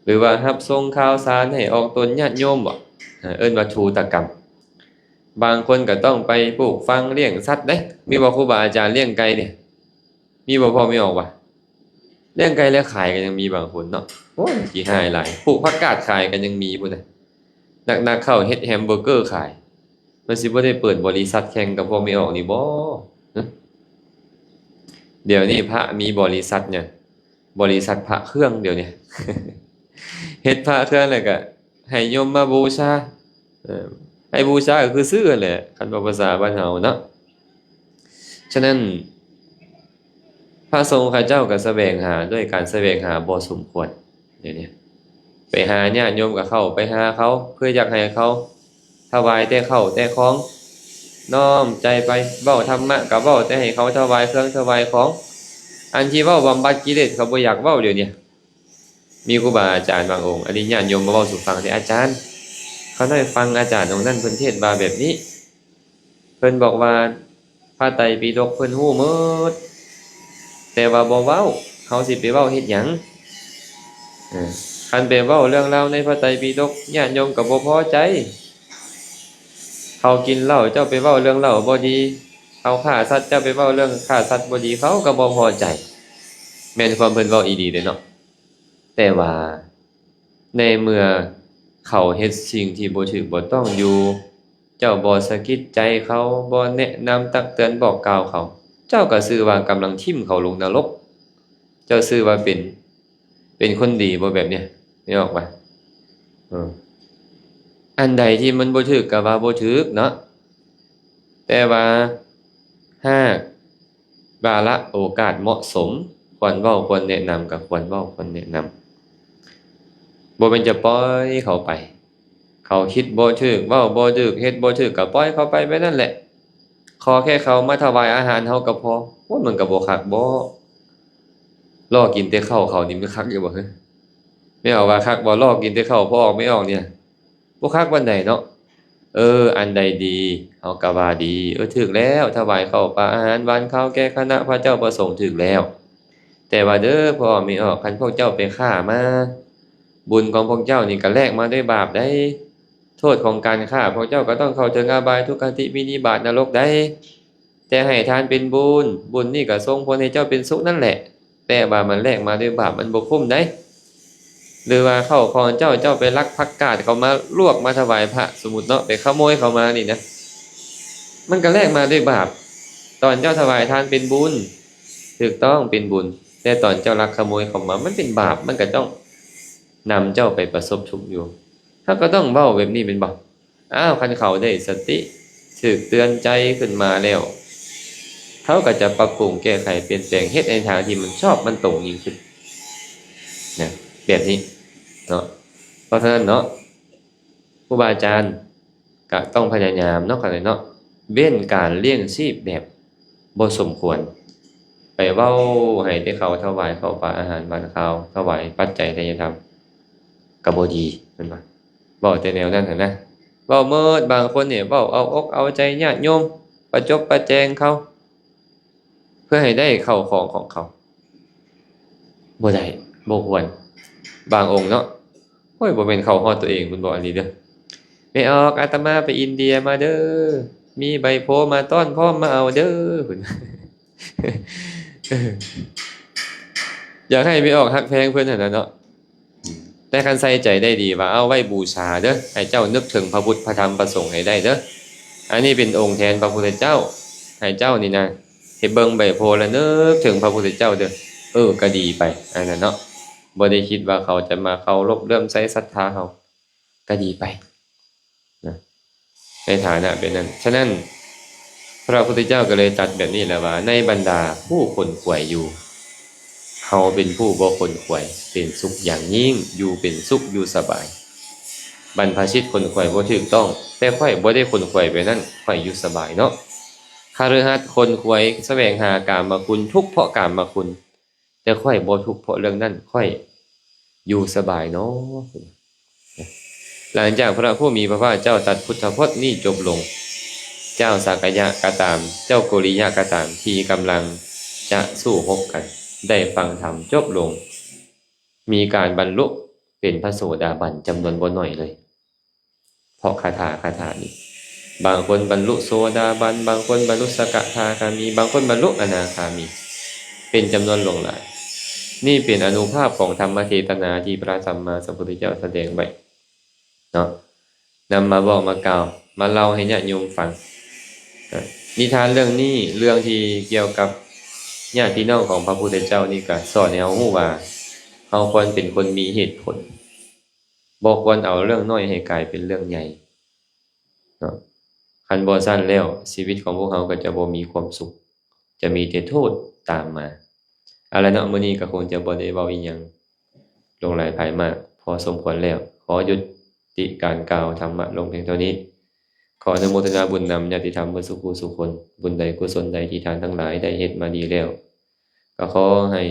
ຫຼືວ່າຮັບສົ່ງຂ່າວສານໃຫ້ອອກຕົນຍາດໂຍມບໍ, ເອີ້ນວ່າທູດຕະກຳ. ບາງຄົນກໍຕ້ອງໄປປູກຝັງລ້ຽງສັດເດ້. ມີບໍ່ຄູບາອາຈານລ້ຽງໄກ່ນີ້? ມີບໍ່ ພໍ່ແມ່ອອກວ່າ? ລ້ຽງໄກ່ແລ້ວຂາຍກໍຍັງມີບາງຄົນເນາະ. ໂອ້ຍ ຂີ້ຮ້າຍຫຼາຍ, ປູກຜັກກາດຂາຍກໍຍັງມີພຸ້ນນະ. ໜັກໆເຂົ້າເຮັດແຮມເບີເກີຂາຍ. ມັນຊິບໍ່ໄດ້ເປີດບໍລິສັດແຂ່ງກັບພວກແມ່ອອກນີ້ບໍ? ດຽວນີ້ພະມີບໍລິສັດຫຍັງ? ບໍລິສັດພະເຄື່ອງດຽວນີ້. ເຮັດພະເຄື່ອງແລ້ວກະໃຫ້ໂຍມມາບູຊາ. ເອີ ໃຫ້ບູຊາກໍຄືຊື້ຫັ້ນແຫຼະ ຄັນເວົ້າພາສາບ້ານເຮົາເນາະ. ສະນັ້ນ ພະສົງເຂົາເຈົ້າກໍສະແຫວງຫາດ້ວຍການສະແຫວງຫາບໍ່ສົມຄວນ. ດຽວນີ້ໄປຫາຍາດໂຍມກໍເຂົ້າໄປຫາເຂົາ ເພື່ອຢາກໃຫ້ເຂົາຖວາຍແຕ່ເຂົ້າແຕ່ຂອງ, ນ້ອມໃຈໄປເວົ້າທຳມະກໍເວົ້າແຕ່ໃຫ້ເຂົາຖວາຍເຄື່ອງຖວາຍຂອງ. ອັນທີ່ເວົ້າບຳບັດກິເລດເຂົາບໍ່ຢາກເວົ້າດຽວນີ້. ມີຄູບາອາຈານບາງອົງ ອັນນີ້ຍາດໂຍມມາເວົ້າສູ່ຟັງເດ້ ອາຈານ, ຂ້ານ້ອຍຟັງອາຈານອົງນັ້ນເພິ່ນເທດວ່າແບບນີ້, ເພິ່ນບອກວ່າພະໄຕປິດົກເພິ່ນຮູ້ໝົດ ແຕ່ວ່າບໍ່ເວົ້າ, ເຮົາຊິໄປເວົ້າເຮັດຫຍັງ? ເອີ ຄັນໄປເວົ້າເລື່ອງລາວໃນພະໄຕປິດົກ ຍາດໂຍມກໍບໍ່ພໍໃຈ. ເຂົາກິນເຫຼົ້າ ເຈົ້າໄປເວົ້າເລື່ອງເຫຼົ້າບໍ່ດີ, ເຂົາຂ້າສັດ ເຈົ້າໄປເວົ້າເລື່ອງຂ້າສັດບໍ່ດີ ເຂົາກໍບໍ່ພໍໃຈ. ແມ່ນຄວາມເພິ່ນເວົ້າອີ່ຫຼີເດ້ເນາະ. ແຕ່ວ່າໃນເມື່ອເຂົາເຮັດສິ່ງທີ່ບໍ່ຖືກບໍ່ຕ້ອງຢູ່, ເຈົ້າບໍ່ສະກິດໃຈເຂົາ, ບໍ່ແນະນຳຕັກເຕືອນບອກກ່າວເຂົາ, ເຈົ້າກໍຊື່ວ່າກຳລັງຖິ້ມເຂົາລົງນະລົກ. ເຈົ້າຊື່ວ່າເປັນ, ເປັນຄົນດີບໍ່ແບບນີ້? ນຶກອອກປະ? ເອີ ອັນໃດທີ່ມັນບໍ່ຖືກກໍວ່າບໍ່ຖືກເນາະ, ແຕ່ວ່າຫາກ ວາລະໂອກາດເໝາະສົມ ຄວນເວົ້າຄວນແນະນຳກໍຄວນເວົ້າຄວນແນະນຳ, ບໍ່ແມ່ນຈະປ່ອຍເຂົາໄປ. ເຂົາຄິດບໍ່ຖືກ ເວົ້າບໍ່ຖືກ ເຮັດບໍ່ຖືກ ກໍປ່ອຍເຂົາໄປແບບນັ້ນແຫຼະ. ຂໍແຄ່ເຂົາມາຖວາຍອາຫານເຮົາກໍພໍ. ໂອ້ຍ ມັນກໍບໍ່ຄັກບໍ? ລໍກິນແຕ່ເຂົ້າເຂົານີ້ມັນຄັກຢູ່ບໍ? ແມ່ອອກວ່າຄັກບໍ? ລໍກິນແຕ່ເຂົ້າພໍ່ອອກແມ່ອອກນີ້ ບໍ່ຄັກປານໃດເນາະ. ເອີ ອັນໃດດີເຮົາກໍວ່າດີ, ເອີ ຖືກແລ້ວ, ຖວາຍເຂົ້າປາອາຫານຫວານຄາວແກ່ຄະນະພະເຈົ້າພະສົງຖືກແລ້ວ. ແຕ່ວ່າເດີ ພໍ່ອອກແມ່ອອກ, ຄັນພວກເຈົ້າໄປຄ້າມາ, ບຸນຂອງພວກເຈົ້ານີ້ກໍແລກມາດ້ວຍບາບໃດ໋. ໂທດຂອງການຄ້າ, ພວກເຈົ້າກໍຕ້ອງເຂົ້າເຖິງອະບາຍ, ທຸກຄະຕິ, ວິນິບາດ, ນະລົກໃດ໋. ແຕ່ໃຫ້ທານເປັນບຸນ, ບຸນນີ້ກໍສົ່ງຜົນໃຫ້ເຈົ້າເປັນສຸກນັ້ນແຫຼະ, ແຕ່ວ່າມັນແລກມາດ້ວຍບາບ, ມັນບໍ່ຄຸ້ມໃດ. ຫຼືວ່າເຂົ້າຂອງເຈົ້າ, ເຈົ້າໄປລັກຜັກກາດເຂົາມາລວກມາຖວາຍພະ, ສົມມຸດເນາະ, ໄປຂະໂມຍເຂົາມານີ້ນະ, ມັນກໍແລກມາດ້ວຍບາບ. ຕອນເຈົ້າຖວາຍທານເປັນບຸນ, ຖືກຕ້ອງເປັນບຸນ, ແຕ່ຕອນເຈົ້າລັກຂະໂມຍເຂົາມາ, ມັນເປັນບາບ, ມັນກໍຕ້ອງນຳເຈົ້າໄປປະສົບທຸກຢູ່. ເຮົາກໍຕ້ອງເວົ້າແບບນີ້ແມ່ນບໍ່? ອ້າວ, ຄັນເຂົາໄດ້ສະຕິ, ຖືກເຕືອນໃຈຂຶ້ນມາແລ້ວ, ເຂົາກໍຈະປັບປຸງແກ້ໄຂປ່ຽນແປງ, ເຮັດໃນທາງທີ່ມັນຊອບ, ມັນຕົງຍິ່ງຂຶ້ນນະ, ແບບນີ້ເນາະ. ເພາະສະນັ້ນເນາະ, ຄູບາອາຈານກໍຕ້ອງພະຍາຍາມເນາະ, ເນາະ, ເວັ້ນການລ້ຽງຊີບແບບບໍ່ສົມຄວນ, ໄປເວົ້າໃຫ້ແຕ່ເຂົາຖວາຍເຂົ້າປາອາຫານຫວານຄາວ, ຖວາຍປັດໄຈທາຍະທຳ, ກໍບໍ່ດີ, ແມ່ນບໍ່? ເວົ້າແຕ່ແນວນັ້ນຫັ້ນນະ, ເວົ້າໝົດ. ບາງຄົນນີ້ເວົ້າເອົາອົກເອົາໃຈຍາດໂຍມ, ປະຈົບປະແຈງເຂົາ ເພື່ອໃຫ້ໄດ້ເຂົ້າຂອງຂອງເຂົາ. ບໍ່ໄດ້, ບໍ່ຄວນ. ບາງອົງເນາະ, ໂອ້ຍ, ບໍ່ແມ່ນເຂົ້າຮອດຕົວເອງພຸ້ນບໍ ອັນນີ້ເດີ. ແມ່ອອກ, ອາດຕະມາໄປອິນເດຍມາເດີ, ມີໃບໂພມາຕ້ອນພ້ອມ, ມາເອົາເດີ ພຸ້ນ. ຢາກໃຫ້ແມ່ອອກຮັກແພງເພິ່ນຫັ້ນນະເນາະ. ແຕ່ຄັນໃສ່ໃຈໄດ້ດີວ່າເອົາໄວ້ບູຊາເດີ, ໃຫ້ເຈົ້ານຶກເຖິງພະພຸດ ພະທຳ ພະສົງໃຫ້ໄດ້ເດີ. ອັນນີ້ເປັນອົງແທນພະພຸດທະເຈົ້າ, ໃຫ້ເຈົ້ານີ້ນະ ເຮັດເບິ່ງໃບໂພລະນຶກເຖິງພະພຸດທະເຈົ້າເດີ. ເອີ, ກໍດີໄປ, ອັນນັ້ນເນາະ. ບໍ່ໄດ້ຄິດວ່າເຂົາຈະມາເຄົາລົບເຫຼື້ອມໃສສັດທາເຮົາ, ກໍດີໄປນະ, ໃນຖານະແບບນັ້ນ. ສະນັ້ນ ພະພຸດທະເຈົ້າກໍເລີຍຕັດແບບນີ້ແຫຼະວ່າ, ໃນບັນດາຜູ້ຂົນຂວາຍຢູ່, ເຮົາເປັນຜູ້ບໍ່ຂົນຂວາຍ, ເປັນສຸກຢ່າງຍິ່ງ, ຢູ່ເປັນສຸກ, ຢູ່ສະບາຍ. ບັນພະຊິດຂົນຂວາຍບໍ່ຖືກຕ້ອງ, ແຕ່ຂ້ອຍບໍ່ໄດ້ຂົນຂວາຍແບບນັ້ນ, ຂ້ອຍຢູ່ສະບາຍເນາະ. ຄະລືຫັດຂົນຂວາຍສະແຫວງຫາກາມະຄຸນ, ທຸກເພາະກາມະຄຸນ, ແຕ່ຂ້ອຍບໍ່ທຸກເພາະເລື່ອງນັ້ນ, ຂ້ອຍຢູ່ສະບາຍເນາະ. ຫຼັງຈາກພະຜູ້ມີພະພາກເຈົ້າຕັດພຸດທະພົດນີ້ຈົບລົງ, ເຈົ້າສັກກະຍະກໍຕາມ, ເຈົ້າໂກລິຍະກໍຕາມ, ທີ່ກຳລັງຈະສູ້ຮົບກັນ, ໄດ້ຟັງທຳຈົບລົງ, ມີການບັນລຸເປັນພະໂສດາບັນຈຳນວນບໍ່ໜ້ອຍເລີຍ. ເພາະຄາຖາ ຄາຖານີ້, ບາງຄົນບັນລຸໂສດາບັນ, ບາງຄົນບັນລຸສະກະທາຄາມີ, ບາງຄົນບັນລຸອະນາຄາມີ, ເປັນຈຳນວນຫຼວງຫຼາຍ. ນີ້ເປັນອານຸພາບຂອງທຳມະເທດສະນາທີ່ພະສຳມາສຳພຸດທະເຈົ້າສະແດງໄວ້ເນາະ, ນຳມາບອກມາກ່າວ ມາເລົ່າໃຫ້ຍາດໂຍມຟັງ. ນິທານເລື່ອງນີ້, ເລື່ອງທີ່ກ່ຽວກັບຍາດພີ່ນ້ອງຂອງພະພຸດທະເຈົ້ານີ້, ກໍສອນໃຫ້ເຮົາຮູ້ວ່າ ເຮົາຄວນເປັນຄົນມີເຫດຜົນ. ບໍ່ຄວນເອົາເລື່ອງນ້ອຍໃຫ້ກາຍເປັນເລື່ອງໃຫຍ່ເນາະ. ຄັນບໍ່ຊັ້ນແລ້ວ ຊີວິດຂອງພວກເຮົາກໍຈະບໍ່ມີຄວາມສຸກ, ຈະມີແຕ່ໂທດຕາມມາ. ເອົາລະເນາະ, ມື້ນີ້ກໍຄົງຈະບໍ່ໄດ້ເວົ້າອີ່ຫຍັງຫຼວງຫຼາຍພາຍມາກ, ພໍສົມຄວນແລ້ວ. ຂໍຍຸຕິການກ່າວທຳມະລົງພຽງເທົ່ານີ້. ຂໍອະນຸໂມທະນາບຸນນຳຍາດຕິທຳເບິດສູ່ຜູ້ສູ່ຄົນ. ບຸນໃດກຸສົນໃດທີ່ທ່ານທັງຫຼາຍໄດ້ເຮັດມາດີແລ້ວ, ກໍຂໍໃຫ້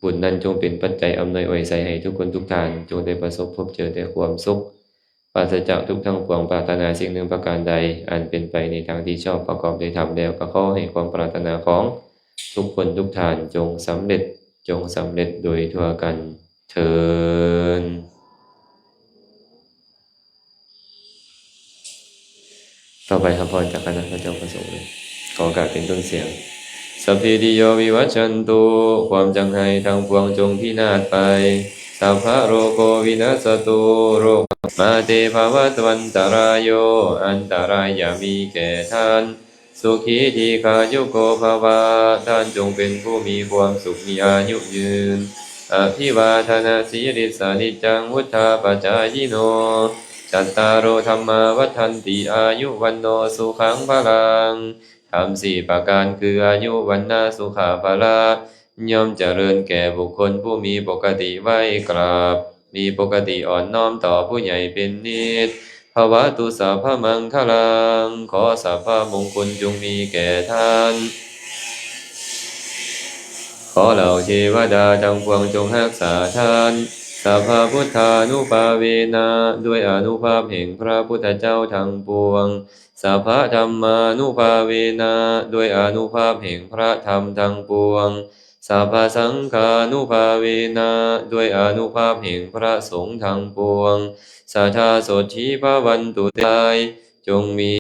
ບຸນນັ້ນຈົ່ງເປັນປັດໄຈອຳນວຍອວຍໄຊໃຫ້ທຸກຄົນທຸກທ່ານ, ຈົ່ງໄດ້ປະສົບພົບເຈີແຕ່ຄວາມສຸກ, ປາສະຈາກທຸກທັງປວງ. ປາດຖະໜາສິ່ງໜຶ່ງປະການໃດ ອັນເປັນໄປໃນທາງທີ່ຊອບປະກອບດ້ວຍທຳແລ້ວ, ກໍຂໍໃຫ້ຄວາມປາດຖະໜາຂອງທຸກຄົນທຸກທ່ານ ຈົ່ງສຳເລັດ, ຈົ່ງສຳເລັດໂດຍທົ່ວກັນເທີ້ນ. ຕໍ່ໄປຮັບພອນຈາກຄະນະພະເຈົ້າພະສົງເລີຍ. ຂໍໂອກາດເປັນຕົ້ນສຽງ. Sabbītiyo vivajjantu, ຄວາມຈັງໄຫ້ທັງປວງຈົ່ງພິນາດໄປ. Sabbarogo vinassatu, ໂລກ mā te bhavatvantarāyo, ອັນຕະລາຍຢ່າມີແກ່ທ່ານ. Sukhī dīghāyuko bhava, ທ່ານຈົ່ງເປັນຜູ້ມີຄວາມສຸກ, ມີອາຍຸຍືນ. Abhivādanasīlissa niccaṃ vuḍḍhāpacāyino, cattāro dhammā vaḍḍhanti, āyu vaṇṇo sukhaṃ balaṃ. ທຳສີ່ປະການຄື ອາຍຸ ວັນນະ ສຸຂະ ພະລະ ຍ່ອມຈະເລີນແກ່ບຸກຄົນຜູ້ມີປົກກະຕິໄຫວ້ກາບ, ມີປົກກະຕິອ່ອນນ້ອມຕໍ່ຜູ້ໃຫຍ່ເປັນນິດ. Bhavatu sabbamaṅgalaṃ, ຂໍສັບພະມົງຄຸນຈົ່ງມີແກ່ທ່ານ. ຂໍເຫຼົ່າເທວະດາທັງປວງຈົ່ງຮັກສາທ່ານ. Sabbabuddhānubhāvena, ດ້ວຍອານຸພາບແຫ່ງພະພຸດທະເຈົ້າທັງປວງ. Sabbadhammānubhāvena, ດ້ວຍອານຸພາບແຫ່ງພະທຳທັງປວງ. Sabbasaṅghānubhāvena, ດ້ວຍອານຸພາບແຫ່ງພະສົງທັງປວງ. Sadā sotthī bhavantu te, ຈົ່ງມີ